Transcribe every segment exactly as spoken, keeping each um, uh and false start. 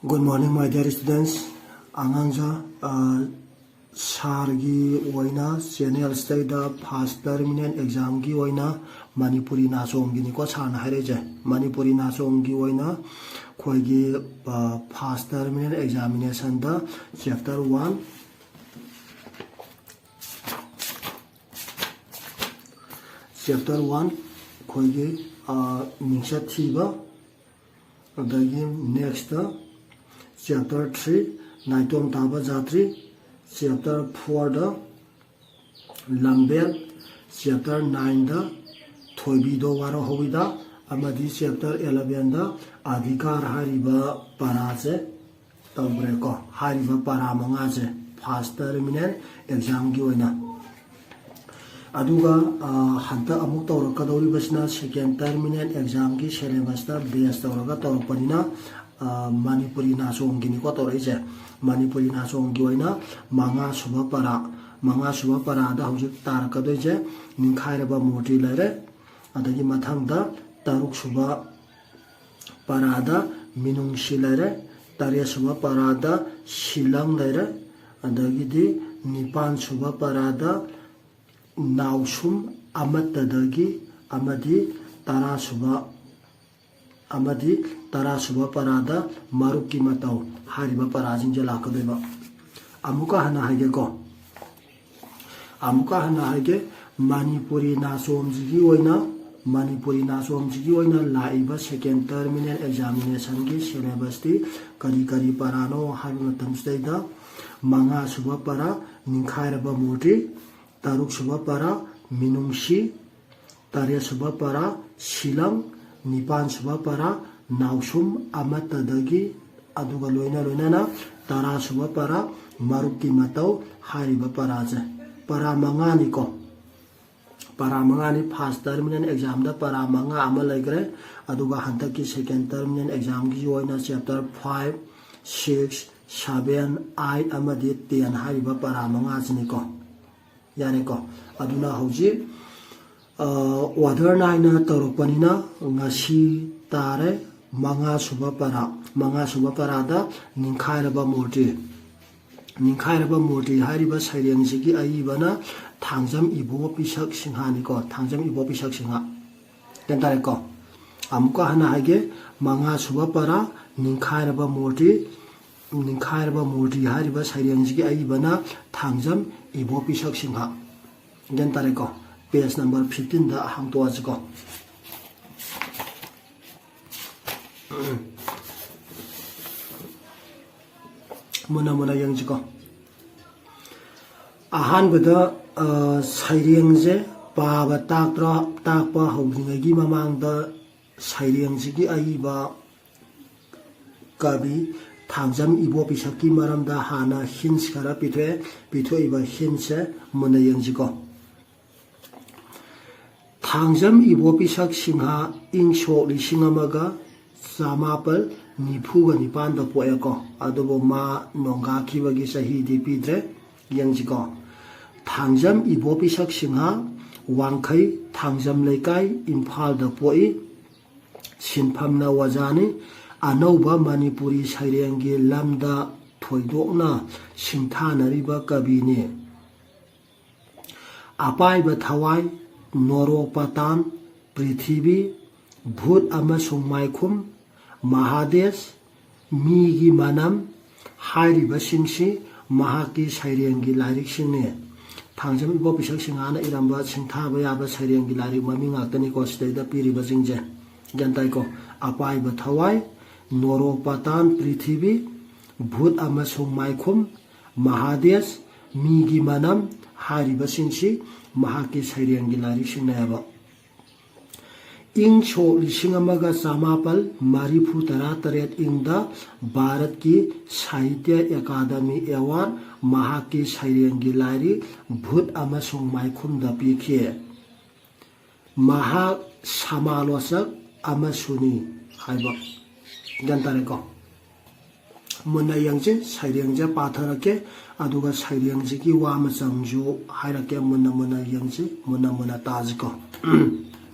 Good morning, my dear students. ꯑꯉꯥꯡꯁꯥ, ꯑ, ꯁꯥꯔꯒꯤ ꯑꯣꯏꯅ channel ꯁꯤꯗꯩꯗ first terminal exam ꯒꯤ ꯑꯣꯏꯅ ꯃꯅꯤꯄꯨꯔꯤ ꯅꯥꯆꯣꯝꯒꯤꯅꯤꯀꯣ ꯁꯥꯔꯅ ꯍꯥꯏꯔꯛꯏꯁꯦ꯫ ꯃꯅꯤꯄꯨꯔꯤ ꯅꯥꯆꯣꯝꯒꯤ ꯑꯣꯏꯅ ꯑꯩꯈꯣꯏꯒꯤ, ꯑ, first terminal examination ꯗ chapter one, chapter one ꯑꯩꯈꯣꯏꯒꯤ, ꯑ, ꯃꯤꯡꯆꯠ ꯊꯤꯕ, ꯑꯗꯒꯤ next chapter three ꯅꯥꯏꯇꯣꯝ ꯇꯥꯕ ꯖꯥꯇ꯭ꯔꯤ, chapter four ꯗ ꯂꯝꯕꯦꯜ, chapter nine ꯗ ꯊꯣꯏꯕꯤꯗꯣ ꯋꯥꯔꯣ ꯍꯧꯏꯗ, ꯑꯃꯗꯤ chapter eleven ꯗ ꯑꯙꯤꯀꯥꯔ ꯍꯥꯏꯔꯤꯕ ꯄꯔꯥꯁꯦ ꯇꯧꯈ꯭ꯔꯦꯀꯣ꯫ ꯍꯥꯏꯔꯤꯕ ꯄꯔꯥ ꯃꯉꯥꯁꯦ first terminal exam ꯒꯤ ꯑꯣꯏꯅ꯫ ꯑꯗꯨꯒ, ꯑ, ꯍꯟꯗꯛ ꯑꯃꯨꯛ ꯇꯧꯔꯛꯀꯗꯧꯔꯤꯕꯁꯤꯅ second terminal exam ꯒꯤ syllabus ꯇ base ꯇꯧꯔꯒ ꯇꯧꯔꯛꯄꯅꯤꯅ, ꯑ, ꯃꯅꯤꯄꯨꯔꯤ ꯅꯥꯆꯣꯝꯒꯤꯅꯤꯀꯣ ꯇꯧꯔꯛꯏꯁꯦ꯫ ꯃꯅꯤꯄꯨꯔꯤ ꯅꯥꯆꯣꯝꯒꯤ ꯑꯣꯏꯅ ꯃꯉꯥ ꯁꯨꯕ ꯄꯔꯥ, ꯃꯉꯥ ꯁꯨꯕ ꯄꯔꯥꯗ ꯍꯧꯖꯤꯛ ꯇꯥꯔꯛꯀꯗꯣꯏꯁꯦ ꯅꯤꯡꯈꯥꯏꯔꯕ ꯃꯨꯔꯇꯤ ꯂꯩꯔꯦ꯫ ꯑꯗꯒꯤ ꯃꯊꯪꯗ ꯇꯔꯨꯛ ꯁꯨꯕ ꯄꯔꯥꯗ ꯃꯤꯅꯨꯡꯁꯤ ꯂꯩꯔꯦ, ꯇꯔꯦꯠ ꯁꯨꯕ ꯄꯔꯥꯗ ꯁꯤꯂꯪ ꯂꯩꯔꯦ, ꯑꯗꯒꯤꯗꯤ ꯅꯤꯄꯥꯟ ꯁꯨꯕ ꯄꯔꯥꯗ ꯅꯥꯎꯁꯨꯝ ꯑꯃꯠꯇꯗꯒꯤ ꯑꯃꯗꯤ ꯇꯔꯥ ꯁꯨꯕ, ꯑꯃꯗꯤ ꯇꯔꯥ ꯁꯨꯕ ꯄꯔꯥꯗ ꯃꯔꯨꯞꯀꯤ ꯃꯇꯧ ꯍꯥꯏꯔꯤꯕ ꯄꯔꯥꯁꯤꯡꯁꯦ ꯂꯥꯛꯀꯗꯣꯏꯕ꯫ ꯑꯃꯨꯛꯀ ꯍꯟꯅ ꯍꯥꯏꯒꯦꯀꯣ꯫ ꯑꯃꯨꯛꯀ ꯍꯟꯅ ꯍꯥꯏꯒꯦ, ꯃꯅꯤꯄꯨꯔꯤ ꯅꯥꯆꯣꯝꯁꯤꯒꯤ ꯑꯣꯏꯅ, ꯃꯅꯤꯄꯨꯔꯤ ꯅꯥꯆꯣꯝꯁꯤꯒꯤ ꯑꯣꯏꯅ ꯂꯥꯛꯏꯕ second terminal examination ꯒꯤ syllabus ꯇꯤ ꯀꯔꯤ ꯀꯔꯤ ꯄꯔꯥꯅꯣ ꯍꯥꯏꯕ ꯃꯇꯝꯁꯤꯗꯩꯗ, ꯃꯉꯥ ꯁꯨꯕ ꯄꯔꯥ ꯅꯤꯡꯈꯥꯏꯔꯕ ꯃꯨꯔꯇꯤ, ꯇꯔꯨꯛ ꯁꯨꯕ ꯄꯔꯥ ꯃꯤꯅꯨꯡꯁꯤ, ꯇꯔꯦꯠ ꯁꯨꯕ ꯄꯔꯥ ꯁꯤꯂꯪ, ꯅꯤꯄꯥꯟ ꯁꯨꯕ ꯄꯔꯥ ꯅꯥꯎꯁꯨꯝ ꯑꯃꯠꯇꯗꯒꯤ, ꯑꯗꯨꯒ ꯂꯣꯏꯅ ꯂꯣꯏꯅꯅ ꯇꯔꯥ ꯁꯨꯕ ꯄꯔꯥ ꯃꯔꯨꯞꯀꯤ ꯃꯇꯧ ꯍꯥꯏꯔꯤꯕ ꯄꯔꯥꯁꯦ꯫ ꯄꯔꯥ ꯃꯉꯥꯅꯤꯀꯣ꯫ ꯄꯔꯥ ꯃꯉꯥꯅꯤ꯫ First terminal exam ꯗ ꯄꯔꯥ ꯃꯉꯥ ꯑꯃ ꯂꯩꯈ꯭ꯔꯦ꯫ ꯑꯗꯨꯒ ꯍꯟꯗꯛꯀꯤ second terminal exam ꯒꯤ ꯑꯣꯏꯅ chapter five, six, seven, eight ꯑꯃꯗꯤ ten ꯍꯥꯏꯔꯤꯕ ꯄꯔꯥ ꯃꯉꯥꯁꯤꯅꯤꯀꯣ꯫ ꯌꯥꯔꯦꯀꯣ꯫ ꯑꯗꯨꯅ ꯍꯧꯖꯤꯛ, ꯑ, order ꯅꯥꯏꯅ ꯇꯧꯔꯛꯄꯅꯤꯅ ꯉꯁꯤ ꯇꯥꯔꯦ, ꯃꯉꯥ ꯁꯨꯕ ꯄꯔꯥ, ꯃꯉꯥ ꯁꯨꯕ ꯄꯔꯥꯗ ꯅꯤꯡꯈꯥꯏꯔꯕ ꯃꯨꯔꯇꯤ꯫ ꯅꯤꯡꯈꯥꯏꯔꯕ ꯃꯨꯔꯇꯤ ꯍꯥꯏꯔꯤꯕ ꯁꯩꯔꯦꯡꯁꯤꯒꯤ ꯑꯏꯕꯅ ꯊꯥꯡꯖꯝ ꯏꯕꯣ ꯄꯤꯁꯛ ꯁꯤꯡꯍꯥꯅꯤꯀꯣ, ꯊꯥꯡꯖꯝ ꯏꯕꯣ ꯄꯤꯁꯛ ꯁꯤꯡꯍ꯫ ꯒ꯭ꯌꯥꯟ ꯇꯥꯔꯦꯀꯣ? ꯑꯃꯨꯛꯀ ꯍꯟꯅ ꯍꯥꯏꯒꯦ, ꯃꯉꯥ ꯁꯨꯕ ꯄꯔꯥ, ꯅꯤꯡꯈꯥꯏꯔꯕ ꯃꯨꯔꯇꯤ, ꯅꯤꯡꯈꯥꯏꯔꯕ ꯃꯨꯔꯇꯤ ꯍꯥꯏꯔꯤꯕ ꯁꯩꯔꯦꯡꯁꯤꯒꯤ ꯑꯏꯕꯅ ꯊꯥꯡꯖꯝ ꯏꯕꯣ ꯄꯤꯁꯛ ꯁꯤꯡꯍ꯫ ꯒ꯭ꯌꯥꯟ ꯇꯥꯔꯦꯀꯣ? Page number fifteenꯗ ꯍꯥꯡꯇꯣꯛꯑꯁꯤꯀꯣ꯫ ꯃꯨꯟꯅ ꯃꯨꯟꯅ ꯌꯦꯡꯁꯤꯀꯣ꯫ ꯑꯍꯥꯟꯕꯗ, ꯑ, ꯁꯩꯔꯦꯡꯁꯦ ꯄꯥꯕ ꯇꯥꯛꯇ꯭ꯔ-, ꯇꯥꯛꯄ ꯍꯧꯗ꯭ꯔꯤꯉꯩꯒꯤ ꯃꯃꯥꯡꯗ ꯁꯩꯔꯦꯡꯁꯤꯒꯤ ꯑꯏꯕ ꯀꯕꯤ ꯊꯥꯡꯖꯝ ꯏꯕꯣ ꯄꯤꯁꯛꯀꯤ ꯃꯔꯝꯗ ꯍꯥꯟꯅ hints ꯈꯔ ꯄꯤꯊꯣꯛꯑꯦ꯫ ꯄꯤꯊꯣꯛꯏꯕ hintsꯁꯦ ꯃꯨꯟꯅ ꯌꯦꯡꯁꯤꯀꯣ꯫ ꯊꯥꯡꯖꯝ ꯏꯕꯣ ꯄꯤꯁꯛ ꯁꯤꯡꯍ ꯏꯪ ꯁꯣꯛ ꯂꯤꯁꯤꯡ ꯑꯃꯒ ꯆꯃꯥꯄꯜ ꯅꯤꯐꯨꯒ ꯅꯤꯄꯥꯟꯗ ꯄꯣꯛꯑꯦꯀꯣ꯫ ꯑꯗꯨꯕꯨ ꯃꯥ ꯅꯣꯡꯒꯥꯈꯤꯕꯒꯤ ꯆꯍꯤꯗꯤ ꯄꯤꯗ꯭ꯔꯦ꯫ ꯌꯦꯡꯁꯤꯀꯣ꯫ ꯊꯥꯡꯖꯝ ꯏꯕꯣ ꯄꯤꯁꯛ ꯁꯤꯡꯍ ꯋꯥꯡꯈꯩ ꯊꯥꯡꯖꯝ ꯂꯩꯀꯥꯏ ꯏꯝꯐꯥꯜꯗ ꯄꯣꯛꯏ꯫ ꯁꯤꯟꯐꯝꯅ ꯑꯣꯖꯥꯅꯤ꯫ ꯑꯅꯧꯕ ꯃꯅꯤꯄꯨꯔꯤ ꯁꯩꯔꯦꯡꯒꯤ ꯂꯝꯗ ꯊꯣꯏꯗꯣꯛꯅ ꯁꯤꯡꯊꯥꯅꯔꯤꯕ ꯀꯕꯤꯅꯤ꯫ ꯑꯄꯥꯏꯕ ꯊꯋꯥꯏ, ꯅꯣꯔꯣꯛ ꯄꯇꯥꯟ, ꯄ꯭ꯔꯤꯊꯤꯕꯤ, ꯚꯨꯠ ꯑꯃꯁꯨꯡ ꯃꯥꯏꯈꯨꯝ, ꯃꯍꯥꯗꯦꯁ, ꯃꯤꯒꯤ ꯃꯅꯝ ꯍꯥꯏꯔꯤꯕꯁꯤꯡꯁꯤ ꯃꯍꯥꯛꯀꯤ ꯁꯩꯔꯦꯡꯒꯤ ꯂꯥꯏꯔꯤꯛꯁꯤꯡꯅꯤ꯫ ꯊꯥꯡꯖꯝ ꯏꯕꯣ ꯄꯤꯁꯛ ꯁꯤꯡꯍꯅ ꯏꯔꯝꯕ ꯁꯤꯡꯊꯥꯕ ꯌꯥꯕ ꯁꯩꯔꯦꯡꯒꯤ ꯂꯥꯏꯔꯤꯛ ꯃꯃꯤꯡ ꯉꯥꯛꯇꯅꯤꯀꯣ ꯁꯤꯗꯩꯗ ꯄꯤꯔꯤꯕꯁꯤꯡꯁꯦ꯫ ꯒ꯭ꯌꯥꯟ ꯇꯥꯏꯀꯣ? ꯑꯄꯥꯏꯕ ꯊꯋꯥꯏ, ꯅꯣꯔꯣꯛ ꯄꯇꯥꯟ, ꯄ꯭ꯔꯤꯊꯤꯕꯤ, ꯚꯨꯠ ꯑꯃꯁꯨꯡ ꯃꯥꯏꯈꯨꯝ, ꯃꯍꯥꯗꯦꯁ, ꯃꯤꯒꯤ ꯃꯅꯝ ꯍꯥꯏꯔꯤꯕꯁꯤꯡꯁꯤ ꯃꯍꯥꯛꯀꯤ ꯁꯩꯔꯦꯡꯒꯤ ꯂꯥꯏꯔꯤꯛꯁꯤꯡꯅꯦꯕ꯫ ꯏꯪ ꯁꯣꯛ ꯂꯤꯁꯤꯡ ꯑꯃꯒ ꯆꯃꯥꯄꯜ ꯃꯔꯤꯐꯨ ꯇꯔꯥ ꯇꯔꯦꯠ ꯏꯪꯗ ꯚꯥꯔꯠꯀꯤ ꯁꯥꯍꯤꯇ꯭ꯌ ꯑꯦꯀꯥꯗꯃꯤ ꯑꯦꯋꯥꯔꯗ ꯃꯍꯥꯛꯀꯤ ꯁꯩꯔꯦꯡꯒꯤ ꯂꯥꯏꯔꯤꯛ ꯚꯨꯠ ꯑꯃꯁꯨꯡ ꯃꯥꯏꯈꯨꯝꯗ ꯄꯤꯈꯤ꯫ ꯃꯍꯥꯛ ꯁꯃꯥꯂꯣꯆꯛ ꯑꯃꯁꯨꯅꯤ ꯍꯥꯏꯕ꯫ ꯒ꯭ꯌꯥꯟ ꯇꯥꯔꯦꯀꯣ? ꯃꯨꯟꯅ ꯌꯦꯡꯁꯤ, ꯁꯩꯔꯦꯡꯁꯦ ꯄꯥꯊꯔꯛꯀꯦ, ꯑꯗꯨꯒ ꯁꯩꯔꯦꯡꯁꯤꯒꯤ ꯋꯥ ꯃꯆꯪꯁꯨ ꯍꯥꯏꯔꯛꯀꯦ꯫ ꯃꯨꯟꯅ ꯃꯨꯟꯅ ꯌꯦꯡꯁꯤ, ꯃꯨꯟꯅ ꯃꯨꯟꯅ ꯇꯥꯁꯤꯀꯣ꯫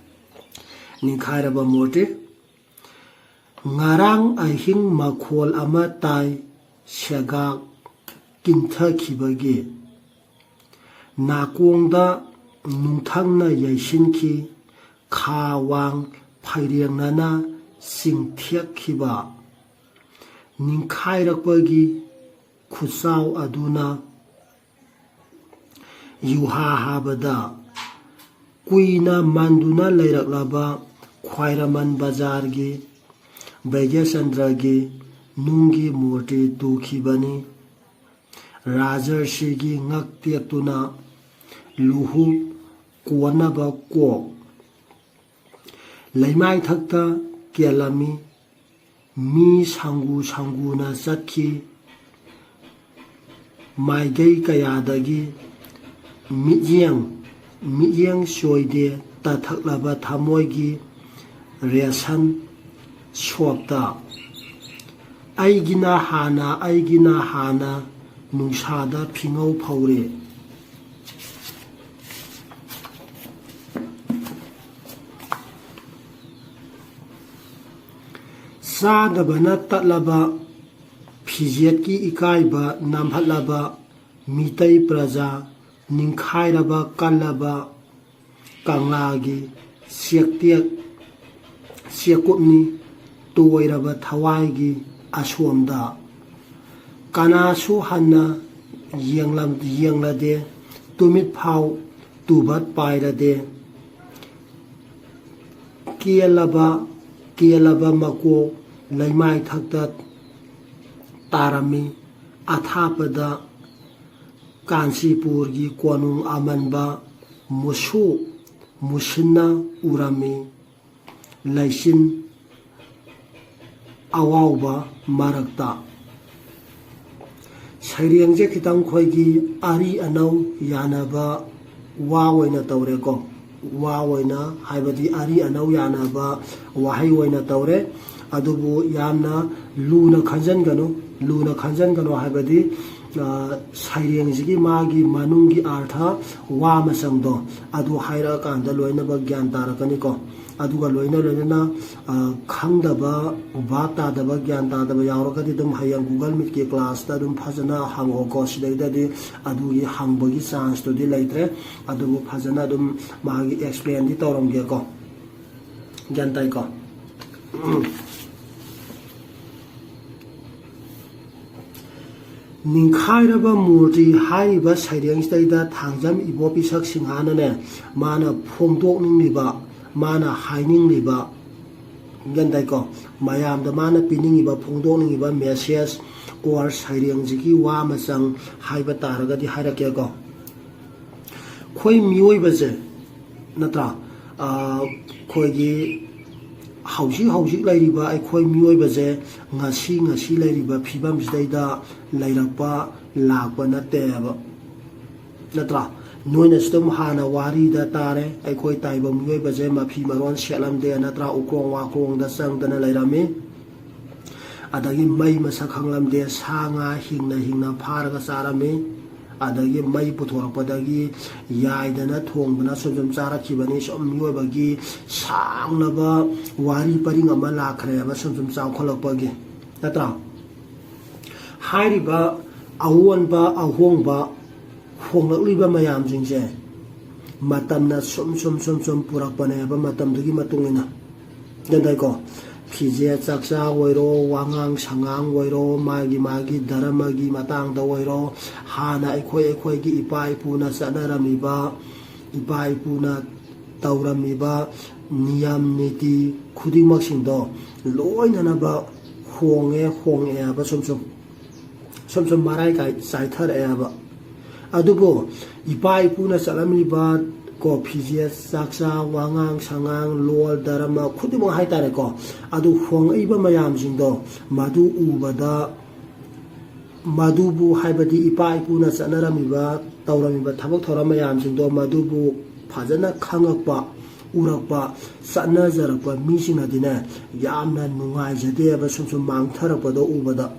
ꯅꯤꯡꯈꯥꯏꯔꯕ ꯃꯨꯔꯇꯤ꯫ ꯉꯔꯥꯡ ꯑꯍꯤꯡ ꯃꯈꯣꯜ ꯑꯃ ꯇꯥꯏ, ꯁꯦꯒꯥꯛ ꯀꯤꯟꯊꯈꯤꯕꯒꯤ꯫ ꯅꯥꯀꯣꯡꯗ ꯅꯨꯡꯊꯪꯅ ꯌꯩꯁꯤꯟꯈꯤ, ꯈꯥ ꯋꯥꯡ ꯐꯩꯔꯦꯡꯅꯅ ꯆꯤꯡꯊꯦꯛꯈꯤꯕ꯫ ꯅꯤꯡꯈꯥꯏꯔꯛꯄꯒꯤ ꯈꯨꯠꯆꯥꯎ ꯑꯗꯨꯅ ꯌꯨꯍꯥ ꯍꯥꯕꯗ ꯀꯨꯏꯅ ꯃꯟꯗꯨꯅ ꯂꯩꯔꯛꯂꯕ ꯈ꯭ꯋꯥꯏꯔꯃꯟ ꯕꯖꯥꯔꯒꯤ ꯕꯩꯒ꯭ꯌꯆꯟꯗ꯭ꯔꯒꯤ ꯅꯨꯡꯒꯤ ꯃꯨꯔꯇꯤ ꯇꯨꯈꯤꯕꯅꯤ꯫ ꯔꯥꯖꯔꯁꯤꯒꯤ ꯉꯛ ꯇꯦꯛꯇꯨꯅ ꯂꯨꯍꯨꯞ ꯀꯣꯟꯅꯕ ꯀꯣꯛ ꯂꯩꯃꯥꯏꯊꯛꯇ ꯀꯦꯜꯂꯝꯃꯤ꯫ ꯃꯤ ꯁꯪꯒꯨ ꯁꯪꯒꯨꯅ ꯆꯠꯈꯤ꯫ ꯃꯥꯏꯀꯩ ꯀꯌꯥꯗꯒꯤ ꯃꯤꯠꯌꯦꯡ, ꯃꯤꯠꯌꯦꯡ ꯆꯣꯏꯗꯦ ꯇꯠꯊꯛꯂꯕ ꯊꯃꯣꯏꯒꯤ ꯔꯦꯁꯟ ꯁꯣꯞꯇ꯫ ꯑꯩꯒꯤꯅ ꯍꯥꯟꯅ, ꯑꯩꯒꯤꯅ ꯍꯥꯟꯅ ꯅꯨꯡꯁꯥꯗ ꯐꯤꯉꯧ ꯐꯧꯔꯦ꯫ ꯆꯥꯗꯕꯅ ꯇꯠꯂꯕ ꯐꯤꯖꯦꯠꯀꯤ ꯏꯀꯥꯏꯕ ꯅꯝꯍꯠꯂꯕ ꯃꯤꯇꯩ ꯄ꯭ꯔꯖꯥ ꯅꯤꯡꯈꯥꯏꯔꯕ ꯀꯜꯂꯕ ꯀꯪꯂꯥꯒꯤ ꯆꯦꯛꯇꯦꯛ ꯆꯦꯛꯀꯨꯞꯅꯤ꯫ ꯇꯣꯏꯔꯕ ꯊꯋꯥꯏꯒꯤ ꯑꯁꯣꯝꯗ ꯀꯅꯥꯁꯨ ꯍꯟꯅ ꯌꯦꯡꯂꯝ-, ꯌꯦꯡꯂꯗꯦ꯫ ꯇꯨꯃꯤꯠ ꯐꯥꯎ ꯇꯨꯕꯠ ꯄꯥꯏꯔꯗꯦ꯫ ꯀꯦꯜꯂꯕ, ꯀꯦꯜꯂꯕ ꯃꯀꯣꯛ ꯂꯩꯃꯥꯏꯊꯛꯇ ꯇꯥꯔꯝꯃꯤ꯫ ꯑꯊꯥꯞꯄꯗ ꯀꯥꯟꯆꯤꯄꯨꯔꯒꯤ ꯀꯣꯅꯨꯡ ꯑꯃꯟꯕ ꯃꯨꯁꯨ ꯃꯨꯁꯤꯟꯅ ꯎꯔꯝꯃꯤ꯫ ꯂꯩꯆꯤꯟ ꯑꯋꯥꯎꯕ ꯃꯔꯛꯇ꯫ ꯁꯩꯔꯦꯡꯁꯦ ꯈꯤꯇꯪ ꯑꯩꯈꯣꯏꯒꯤ ꯑꯔꯤ ꯑꯅꯧ ꯌꯥꯅꯕ ꯋꯥ ꯑꯣꯏꯅ ꯇꯧꯔꯦꯀꯣ꯫ ꯋꯥ ꯑꯣꯏꯅ ꯍꯥꯏꯕꯗꯤ ꯑꯔꯤ ꯑꯅꯧ ꯌꯥꯅꯕ ꯋꯥꯍꯩ ꯑꯣꯏꯅ ꯇꯧꯔꯦ꯫ ꯑꯗꯨꯕꯨ ꯌꯥꯝꯅ ꯂꯨꯅ ꯈꯟꯖꯟꯒꯅꯨ, ꯂꯨꯅ ꯈꯟꯖꯟꯒꯅꯨ ꯍꯥꯏꯕꯗꯤ, ꯑ, ꯁꯩꯔꯦꯡꯁꯤꯒꯤ ꯃꯥꯒꯤ ꯃꯅꯨꯡꯒꯤ ꯑꯥꯔꯊ ꯋꯥ ꯃꯆꯪꯗꯣ ꯑꯗꯨ ꯍꯥꯏꯔꯛꯑꯀꯥꯟꯗ ꯂꯣꯏꯅꯃꯛ ꯒ꯭ꯌꯥꯟ ꯇꯥꯔꯛꯀꯅꯤꯀꯣ꯫ ꯑꯗꯨꯒ ꯂꯣꯏꯅ ꯂꯣꯏꯅꯅ, ꯑ, ꯈꯪꯗꯕ, ꯚꯥꯞ ꯇꯥꯗꯕ, ꯒ꯭ꯌꯥꯟ ꯇꯥꯗꯕ ꯌꯥꯎꯔꯒꯗꯤ ꯑꯗꯨꯝ ꯍꯌꯦꯡ Google Meetꯀꯤ classꯇ ꯑꯗꯨꯝ ꯐꯖꯅ ꯍꯪꯉꯣꯀꯣ꯫ ꯁꯤꯗꯩꯗꯗꯤ ꯑꯗꯨꯒꯤ ꯍꯪꯕꯒꯤ chanceꯇꯨꯗꯤ ꯂꯩꯇ꯭ꯔꯦ꯫ ꯑꯗꯨꯕꯨ ꯐꯖꯅ ꯑꯗꯨꯝ ꯃꯥꯒꯤ explainꯗꯤ ꯇꯧꯔꯝꯒꯦꯀꯣ꯫ ꯒ꯭ꯌꯥꯟ ꯇꯥꯏꯀꯣ? ꯎꯝ꯫ ꯅꯤꯡꯈꯥꯏꯔꯕ ꯃꯨꯔꯇꯤ ꯍꯥꯏꯔꯤꯕ ꯁꯩꯔꯦꯡꯁꯤꯗꯩꯗ ꯊꯥꯡꯖꯝ ꯏꯕꯣꯕꯤ ꯁꯛꯁꯤꯡꯍꯥꯅꯅꯦ, ꯃꯥꯅ ꯐꯣꯡꯗꯣꯛꯅꯤꯡꯂꯤꯕ, ꯃꯥꯅ ꯍꯥꯏꯅꯤꯡꯂꯤꯕ, ꯒ꯭ꯌꯥꯟ ꯇꯥꯏꯀꯣ? ꯃꯌꯥꯝꯗ ꯃꯥꯅ ꯄꯤꯅꯤꯡꯉꯤꯕ, ꯐꯣꯡꯗꯣꯛꯅꯤꯡꯉꯤꯕ message or ꯁꯩꯔꯦꯡꯁꯤꯒꯤ ꯋꯥ ꯃꯆꯪ ꯍꯥꯏꯕ ꯇꯥꯔꯒꯗꯤ ꯍꯥꯏꯔꯛꯀꯦꯀꯣ꯫ ꯑꯩꯈꯣꯏ ꯃꯤꯑꯣꯏꯕꯁꯦ, ꯅꯠꯇ꯭ꯔꯥ? ꯑ, ꯑꯩꯈꯣꯏꯒꯤ ꯍꯧꯖꯤꯛ ꯍꯧꯖꯤꯛ ꯂꯩꯔꯤꯕ ꯑꯩꯈꯣꯏ ꯃꯤꯑꯣꯏꯕꯁꯦ ꯉꯁꯤ ꯉꯁꯤ ꯂꯩꯔꯤꯕ ꯐꯤꯕꯝꯁꯤꯗꯩꯗ ꯂꯩꯔꯛꯄ, ꯂꯥꯛꯄ ꯅꯠꯇꯦꯕ, ꯅꯠꯇ꯭ꯔꯥ? ꯅꯣꯏꯅꯁꯨ ꯑꯗꯨꯝ ꯍꯥꯟꯅ ꯋꯥꯔꯤꯗ ꯇꯥꯔꯦ, ꯑꯩꯈꯣꯏ ꯇꯥꯏꯕꯪ ꯃꯤꯑꯣꯏꯕꯁꯦ ꯃꯐꯤ ꯃꯔꯣꯟ ꯁꯦꯠꯂꯝꯗꯦ, ꯅꯠꯇ꯭ꯔꯥ? ꯎꯀ꯭ꯔꯣꯡ ꯋꯥꯀ꯭ꯔꯣꯡꯗ ꯆꯪꯗꯅ ꯂꯩꯔꯝꯃꯤ꯫ ꯑꯗꯒꯤ ꯃꯩ ꯃꯁꯛ ꯈꯪꯂꯝꯗꯦ, ꯁꯥ ꯉꯥ ꯍꯤꯡꯅ ꯍꯤꯡꯅ ꯐꯥꯔꯒ ꯆꯥꯔꯝꯃꯤ꯫ ꯑꯗꯒꯤ ꯃꯩ ꯄꯨꯊꯣꯔꯛꯄꯗꯒꯤ ꯌꯥꯏꯗꯅ ꯊꯣꯡꯗꯅ ꯁꯨꯝ ꯁꯨꯝ ꯆꯥꯔꯛꯈꯤꯕꯅꯤ꯫ ꯁꯨꯝ ꯃꯤꯑꯣꯏꯕꯒꯤ ꯁꯥꯡꯂꯕ ꯋꯥꯔꯤ ꯄꯔꯤꯡ ꯑꯃ ꯂꯥꯛꯈ꯭ꯔꯦꯕ, ꯁꯨꯝ ꯁꯨꯝ ꯆꯥꯎꯈꯠꯂꯛꯄꯒꯤ, ꯅꯠꯇ꯭ꯔꯥ? ꯍꯥꯏꯔꯤꯕ ꯑꯑꯣꯟꯕ, ꯑꯍꯣꯡꯕ, ꯍꯣꯡꯂꯛꯂꯤꯕ ꯃꯌꯥꯝꯁꯤꯡꯁꯦ ꯃꯇꯝꯅ ꯁꯨꯝ ꯁꯨꯝ ꯁꯨꯝ ꯁꯨꯝ ꯄꯨꯔꯛꯄꯅꯦꯕ, ꯃꯇꯝꯗꯨꯒꯤ ꯃꯇꯨꯡ ꯏꯟꯅ꯫ ꯒ꯭ꯌꯥꯟ ꯇꯥꯏꯀꯣ? ꯐꯤꯖꯦꯠ ꯆꯥꯛꯆꯥ ꯑꯣꯏꯔꯣ, ꯋꯥꯉꯥꯡ ꯁꯉꯥꯡ ꯑꯣꯏꯔꯣ, ꯃꯥꯒꯤ ꯃꯥꯒꯤ ꯙꯔꯃꯒꯤ ꯃꯇꯥꯡꯗ ꯑꯣꯏꯔꯣ, ꯍꯥꯟꯅ ꯑꯩꯈꯣꯏ ꯑꯩꯈꯣꯏꯒꯤ ꯏꯄꯥ ꯏꯄꯨꯅ ꯆꯠꯅꯔꯝꯃꯤꯕ, ꯏꯄꯥ ꯏꯄꯨꯅ ꯇꯧꯔꯝꯃꯤꯕ ꯅꯤꯌꯝ ꯅꯤꯇꯤ ꯈꯨꯗꯤꯡꯃꯛꯁꯤꯡꯗꯣ ꯂꯣꯏꯅꯅꯕ ꯍꯣꯡꯉꯦ, ꯍꯣꯡꯉꯛꯑꯦ ꯍꯥꯏꯕ ꯁꯨꯝ ꯁꯨꯝ, ꯁꯨꯝ ꯁꯨꯝ ꯃꯔꯥꯏ ꯀꯥꯏ ꯆꯥꯏꯊꯔꯛꯑꯦ ꯍꯥꯏꯕ꯫ ꯑꯗꯨꯕꯨ ꯏꯄꯥ ꯏꯄꯨꯅ ꯆꯠꯂꯝꯃꯤꯕ ꯀꯣ ꯐꯤꯖꯦꯠ ꯆꯥꯛꯆꯥ, ꯋꯥꯉꯥꯡ ꯁꯉꯥꯡ, ꯂꯣꯜ, ꯙꯔꯃ ꯈꯨꯗꯤꯡꯃꯛ ꯍꯥꯏꯇꯥꯔꯦꯀꯣ, ꯑꯗꯨ ꯍꯣꯡꯉꯛꯏꯕ ꯃꯌꯥꯝꯁꯤꯡꯗꯣ ꯃꯗꯨ ꯎꯕꯗ, ꯃꯗꯨꯕꯨ, ꯍꯥꯏꯕꯗꯤ ꯏꯄꯥ ꯏꯄꯨꯅ ꯆꯠꯅꯔꯝꯃꯤꯕ, ꯇꯧꯔꯝꯃꯤꯕ ꯊꯕꯛ ꯊꯧꯔꯝ ꯃꯌꯥꯝꯁꯤꯡꯗꯣ ꯃꯗꯨꯕꯨ ꯐꯖꯅ ꯈꯪꯉꯛꯄ, ꯎꯔꯛꯄ, ꯆꯠꯅꯖꯔꯛꯄ ꯃꯤꯁꯤꯡꯅꯗꯤꯅꯦ, ꯌꯥꯝꯅ ꯅꯨꯡꯉꯥꯏꯖꯗꯦꯕ ꯁꯨꯝ ꯁꯨꯝ ꯃꯥꯡꯊꯔꯛꯄꯗꯣ ꯎꯕꯗ꯫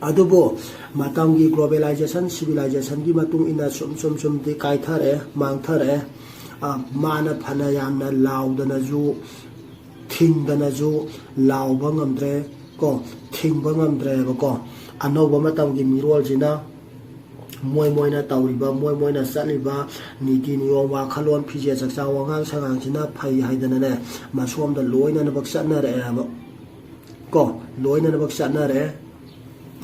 ꯑꯗꯨꯕꯨ ꯃꯇꯝꯒꯤ globalization, civilizationꯒꯤ ꯃꯇꯨꯡ ꯏꯟꯅ ꯁꯨꯝ ꯁꯨꯝ ꯁꯨꯝꯗꯤ ꯀꯥꯏꯊꯔꯛꯑꯦ, ꯃꯥꯡꯊꯔꯛꯑꯦ꯫ ꯃꯥꯅ ꯐꯅ ꯌꯥꯝꯅ ꯂꯥꯎꯗꯅꯁꯨ, ꯊꯤꯡꯗꯅꯁꯨ ꯂꯥꯎꯕ ꯉꯝꯗ꯭ꯔꯦ ꯀꯣ, ꯊꯤꯡꯕ ꯉꯝꯗ꯭ꯔꯦꯕꯀꯣ꯫ ꯑꯅꯧꯕ ꯃꯇꯝꯒꯤ ꯃꯤꯔꯣꯜꯁꯤꯅ ꯃꯣꯏ ꯃꯣꯏꯅ ꯇꯧꯔꯤꯕ, ꯃꯣꯏ ꯃꯣꯏꯅ ꯆꯠꯂꯤꯕ ꯅꯤꯇꯤ ꯅꯤꯌꯣꯝ, ꯋꯥꯈꯜꯂꯣꯟ, ꯐꯤꯖꯦꯠ ꯆꯛꯆꯥ ꯋꯥꯉꯥꯡ ꯁꯉꯥꯡꯁꯤꯅ ꯐꯩ ꯍꯥꯏꯗꯅꯅꯦ, ꯃꯁꯣꯝꯗ ꯂꯣꯏꯅꯅꯃꯛ ꯆꯠꯅꯔꯛꯑꯦꯕ ꯀꯣ, ꯂꯣꯏꯅꯅꯃꯛ ꯆꯠꯅꯔꯛꯑꯦ꯫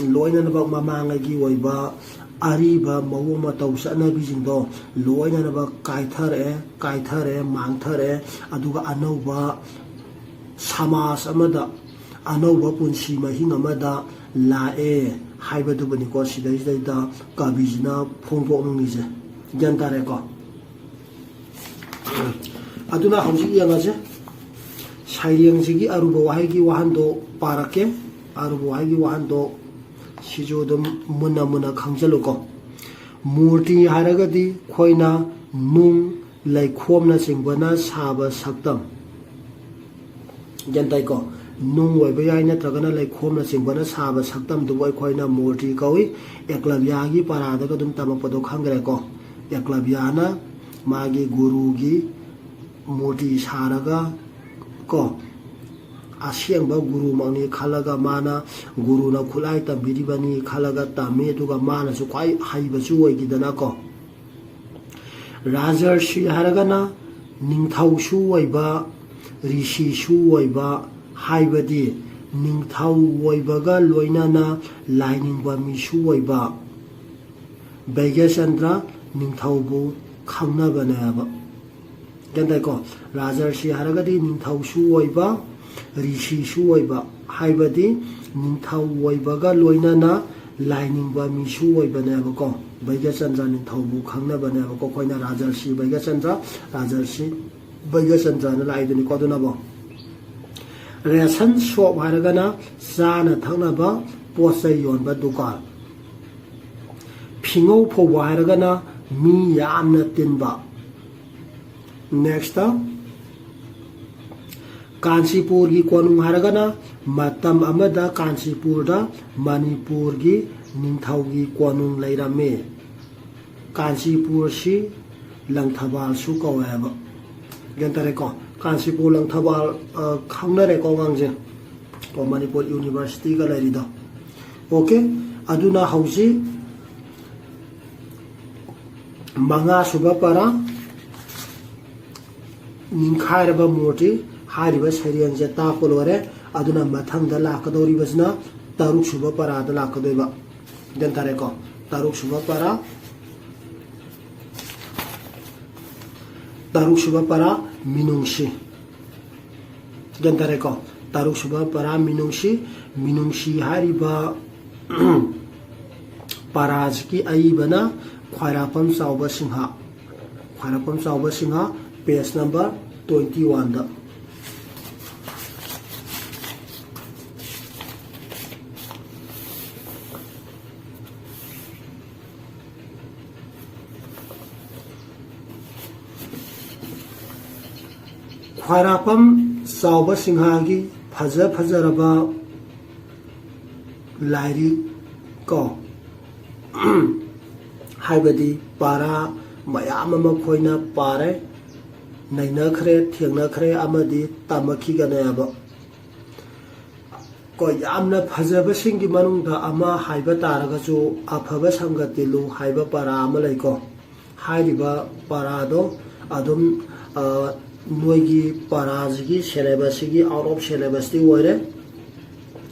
ꯂꯣꯏꯅꯅꯃꯛ ꯃꯃꯥꯡꯉꯩꯒꯤ ꯑꯣꯏꯕ ꯑꯔꯤꯕ ꯃꯑꯣꯡ ꯃꯇꯧ ꯆꯠꯅꯕꯤꯁꯤꯡꯗꯣ ꯂꯣꯏꯅꯅꯃꯛ ꯀꯥꯏꯊꯔꯛꯑꯦ, ꯀꯥꯏꯊꯔꯛꯑꯦ, ꯃꯥꯡꯊꯔꯛꯑꯦ꯫ ꯑꯗꯨꯒ ꯑꯅꯧꯕ ꯁꯃꯥꯖ ꯑꯃꯗ, ꯑꯅꯧꯕ ꯄꯨꯟꯁꯤ ꯃꯍꯤꯡ ꯑꯃꯗ ꯂꯥꯛꯑꯦ ꯍꯥꯏꯕꯗꯨꯕꯨꯅꯤꯀꯣ ꯁꯤꯗꯩꯁꯤꯗꯩꯗ ꯀꯕꯤꯁꯤꯅ ꯐꯣꯡꯗꯣꯛꯅꯤꯡꯉꯤꯁꯦ꯫ ꯒ꯭ꯌꯥꯟ ꯇꯥꯔꯦꯀꯣ? ꯑꯗꯨꯅ ꯍꯧꯖꯤꯛ ꯌꯦꯡꯉꯁꯦ, ꯁꯩꯔꯦꯡꯁꯤꯒꯤ ꯑꯔꯨꯕ ꯋꯥꯍꯩꯒꯤ ꯋꯥꯍꯟꯊꯣꯛ ꯄꯥꯔꯛꯀꯦ꯫ ꯑꯔꯨꯕ ꯋꯥꯍꯩꯒꯤ ꯋꯥꯍꯟꯊꯣꯛ ꯁꯤꯁꯨ ꯑꯗꯨꯝ ꯃꯨꯟꯅ ꯃꯨꯟꯅ ꯈꯪꯖꯤꯜꯂꯨꯀꯣ꯫ ꯃꯨꯔꯇꯤ ꯍꯥꯏꯔꯒꯗꯤ ꯑꯩꯈꯣꯏꯅ ꯅꯨꯡ, ꯂꯩꯈꯣꯝꯅꯆꯤꯡꯕꯅ ꯁꯥꯕ ꯁꯛꯇꯝ꯫ ꯒ꯭ꯌꯥꯟ ꯇꯥꯏꯀꯣ? ꯅꯨꯡ ꯑꯣꯏꯕ ꯌꯥꯏ, ꯅꯠꯇ꯭ꯔꯒꯅ ꯂꯩꯈꯣꯝꯅꯆꯤꯡꯕꯅ ꯁꯥꯕ ꯁꯛꯇꯝꯗꯨꯕꯨ ꯑꯩꯈꯣꯏꯅ ꯃꯨꯔꯇꯤ ꯀꯧꯏ꯫ ꯑꯦꯀꯂꯕ꯭ꯌꯥꯒꯤ ꯄꯔꯥꯗꯒ ꯑꯗꯨꯝ ꯇꯝꯃꯛꯄꯗꯣ ꯈꯪꯈ꯭ꯔꯦꯀꯣ? ꯑꯦꯀꯂꯕ꯭ꯌꯥꯅ ꯃꯥꯒꯤ ꯒꯨꯔꯨꯒꯤ ꯃꯨꯔꯇꯤ ꯁꯥꯔꯒ ꯀꯣ, ꯑꯁꯦꯡꯕ ꯒꯨꯔꯨꯃꯛꯅꯤ ꯈꯜꯂꯒ, ꯃꯥꯅ ꯒꯨꯔꯨꯅ ꯈꯨꯠꯂꯥꯏ ꯇꯝꯕꯤꯔꯤꯕꯅꯤ ꯈꯜꯂꯒ ꯇꯝꯃꯤ, ꯑꯗꯨꯒ ꯃꯥꯅꯁꯨ ꯈ꯭ꯋꯥꯏ ꯍꯩꯕꯁꯨ ꯑꯣꯏꯈꯤꯗꯅꯀꯣ꯫ ꯔꯥꯖꯔꯁꯤ ꯍꯥꯏꯔꯒꯅ ꯅꯤꯡꯊꯧꯁꯨ ꯑꯣꯏꯕ, ꯔꯤꯁꯤꯁꯨ ꯑꯣꯏꯕ, ꯍꯥꯏꯕꯗꯤ ꯅꯤꯡꯊꯧ ꯑꯣꯏꯕꯒ ꯂꯣꯏꯅꯅ ꯂꯥꯏꯅꯤꯡꯕ ꯃꯤꯁꯨ ꯑꯣꯏꯕ ꯕꯩꯒ꯭ꯌꯆꯟꯗ꯭ꯔ ꯅꯤꯡꯊꯧꯕꯨ ꯈꯪꯅꯕꯅꯦꯕ꯫ ꯒ꯭ꯌꯥꯟ ꯇꯥꯏꯀꯣ? ꯔꯥꯖꯔꯁꯤ ꯍꯥꯏꯔꯒꯗꯤ ꯅꯤꯡꯊꯧꯁꯨ ꯑꯣꯏꯕ, ꯔꯤꯁꯤꯁꯨ ꯑꯣꯏꯕ, ꯍꯥꯏꯕꯗꯤ ꯅꯤꯡꯊꯧ ꯑꯣꯏꯕꯒ ꯂꯣꯏꯅꯅ ꯂꯥꯏꯅꯤꯡꯕ ꯃꯤꯁꯨ ꯑꯣꯏꯕꯅꯦꯕꯀꯣ꯫ ꯕꯩꯒ꯭ꯌꯆꯟꯗ꯭ꯔ ꯅꯤꯡꯊꯧꯕꯨ ꯈꯪꯅꯕꯅꯦꯕꯀꯣ ꯑꯩꯈꯣꯏꯅ ꯔꯥꯖꯔꯁꯤ ꯕꯩꯒ꯭ꯌꯆꯟꯗ꯭ꯔ, ꯔꯥꯖꯔꯁꯤ ꯕꯩꯒ꯭ꯌꯆꯟꯗ꯭ꯔꯅ ꯂꯥꯛꯏꯗꯨꯅꯤꯀꯣ꯫ ꯑꯗꯨꯅꯕꯣ, ꯔꯦꯁꯟ ꯁꯣꯞ ꯍꯥꯏꯔꯒꯅ ꯆꯥꯅ ꯊꯛꯅꯕ ꯄꯣꯠ ꯆꯩ ꯌꯣꯟꯕ ꯗꯨꯀꯥꯟ꯫ ꯐꯤꯉꯧ ꯐꯧꯕ ꯍꯥꯏꯔꯒꯅ ꯃꯤ ꯌꯥꯝꯅ ꯇꯤꯟꯕ꯫ ꯅꯦꯛꯁꯇ, ꯀꯥꯟꯆꯤꯄꯨꯔꯒꯤ ꯀꯣꯅꯨꯡ ꯍꯥꯏꯔꯒꯅ ꯃꯇꯝ ꯑꯃꯗ ꯀꯥꯟꯆꯤꯄꯨꯔꯗ ꯃꯅꯤꯄꯨꯔꯒꯤ ꯅꯤꯡꯊꯧꯒꯤ ꯀꯣꯅꯨꯡ ꯂꯩꯔꯝꯃꯤ꯫ ꯀꯥꯟꯆꯤꯄꯨꯔꯁꯤ ꯂꯪꯊꯕꯥꯜꯁꯨ ꯀꯧꯋꯦ ꯍꯥꯏꯕ꯫ ꯒ꯭ꯌꯥꯟ ꯇꯥꯔꯦꯀꯣ? ꯀꯥꯟꯆꯤꯄꯨꯔ ꯂꯪꯊꯕꯥꯜ, ꯑ, ꯈꯪꯅꯔꯦꯀꯣ ꯑꯉꯥꯡꯁꯦ? ꯀꯣ, ꯃꯅꯤꯄꯨꯔ ꯌꯨꯅꯤꯚꯔꯁꯤꯇꯤꯒ ꯂꯩꯔꯤꯗꯣ꯫ ꯑꯣꯀꯦ, ꯑꯗꯨꯅ ꯍꯧꯖꯤꯛ ꯃꯉꯥꯁꯨꯕ ꯄꯔꯥ, ꯅꯤꯡꯈꯥꯏꯔꯕ ꯃꯨꯔꯇꯤ ꯍꯥꯏꯔꯤꯕ ꯁꯩꯔꯦꯡꯁꯦ ꯇꯥꯛꯄ ꯂꯣꯏꯔꯦ꯫ ꯑꯗꯨꯅ ꯃꯊꯪꯗ ꯂꯥꯛꯀꯗꯧꯔꯤꯕꯁꯤꯅ ꯇꯔꯨꯛ ꯁꯨꯕ ꯄꯔꯥꯗ ꯂꯥꯛꯀꯗꯣꯏꯕ꯫ ꯒ꯭ꯌꯥꯟ ꯇꯥꯔꯦꯀꯣ? ꯇꯔꯨꯛ ꯁꯨꯕ ꯄꯔꯥ, ꯇꯔꯨꯛ ꯁꯨꯕ ꯄꯔꯥ, ꯃꯤꯅꯨꯡꯁꯤ꯫ ꯒ꯭ꯌꯥꯟ ꯇꯥꯔꯦꯀꯣ? ꯇꯔꯨꯛ ꯁꯨꯕ ꯄꯔꯥ, ꯃꯤꯅꯨꯡꯁꯤ꯫ ꯃꯤꯅꯨꯡꯁꯤ ꯍꯥꯏꯔꯤꯕ ꯄꯔꯥꯁꯤꯒꯤ ꯑꯏꯕꯅ ꯈ꯭ꯋꯥꯏꯔꯥꯛꯄꯝ ꯆꯥꯎꯕ ꯁꯤꯡꯍ꯫ ꯈ꯭ꯋꯥꯏꯔꯥꯛꯄꯝ ꯆꯥꯎꯕ Singh, page number twenty one ꯗ꯫ ꯈ꯭ꯋꯥꯏꯔꯥꯛꯄꯝ ꯆꯥꯎꯕ ꯁꯤꯡꯍꯒꯤ ꯐꯖ ꯐꯖꯔꯕ ꯂꯥꯏꯔꯤꯛ ꯀꯣ, ꯍꯥꯏꯕꯗꯤ ꯄꯔꯥ ꯃꯌꯥꯝ ꯑꯃ ꯑꯩꯈꯣꯏꯅ ꯄꯥꯔꯦ, ꯅꯩꯅꯈ꯭ꯔꯦ, ꯊꯦꯡꯅꯈ꯭ꯔꯦ ꯑꯃꯗꯤ ꯇꯝꯃꯛꯈꯤꯒꯅꯦꯕ꯫ ꯀꯣ, ꯌꯥꯝꯅ ꯐꯖꯕꯁꯤꯡꯒꯤ ꯃꯅꯨꯡꯗ ꯑꯃ ꯍꯥꯏꯕ ꯇꯥꯔꯒꯁꯨ, "ꯑꯐꯕ ꯁꯪꯒ ꯇꯤꯜꯂꯨ" ꯍꯥꯏꯕ ꯄꯔꯥ ꯑꯃ ꯂꯩꯀꯣ꯫ ꯍꯥꯏꯔꯤꯕ ꯄꯔꯥꯗꯣ ꯑꯗꯨꯝ, ꯑ, ꯅꯣꯏꯒꯤ ꯄꯔꯥꯁꯤꯒꯤ syllabus ꯁꯤꯒꯤ out of syllabus ꯇꯤ ꯑꯣꯏꯔꯦ꯫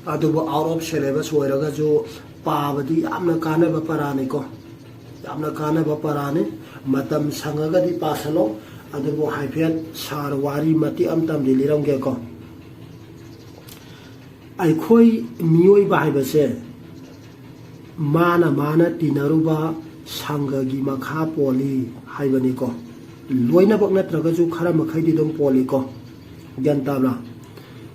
ꯑꯗꯨꯕꯨ out of syllabus ꯑꯣꯏꯔꯒꯁꯨ ꯄꯥꯕꯗꯤ ꯌꯥꯝꯅ ꯀꯥꯟꯅꯕ ꯄꯔꯥꯅꯤꯀꯣ꯫ ꯌꯥꯝꯅ ꯀꯥꯟꯅꯕ ꯄꯔꯥꯅꯤ꯫ ꯃꯇꯝ ꯁꯪꯉꯒꯗꯤ ꯄꯥꯁꯜꯂꯣ꯫ ꯑꯗꯨꯕꯨ ꯍꯥꯏꯐꯦꯠ ꯁꯥꯔ ꯋꯥꯔꯤ ꯃꯇꯦꯛ ꯑꯃꯇꯪꯗꯤ ꯂꯤꯔꯝꯒꯦꯀꯣ꯫ ꯑꯩꯈꯣꯏ ꯃꯤꯑꯣꯏꯕ ꯍꯥꯏꯕꯁꯦ ꯃꯥꯅ ꯃꯥꯅ ꯇꯤꯟꯅꯔꯨꯕ ꯁꯪꯒꯒꯤ ꯃꯈꯥ ꯄꯣꯜꯂꯤ ꯍꯥꯏꯕꯅꯤꯀꯣ꯫ ꯂꯣꯏꯅꯃꯛ ꯅꯠꯇ꯭ꯔꯒꯁꯨ ꯈꯔ ꯃꯈꯩꯗꯤ ꯑꯗꯨꯝ ꯄꯣꯜꯂꯤꯀꯣ꯫ ꯒ꯭ꯌꯥꯟ ꯇꯥꯕ꯭ꯔꯥ?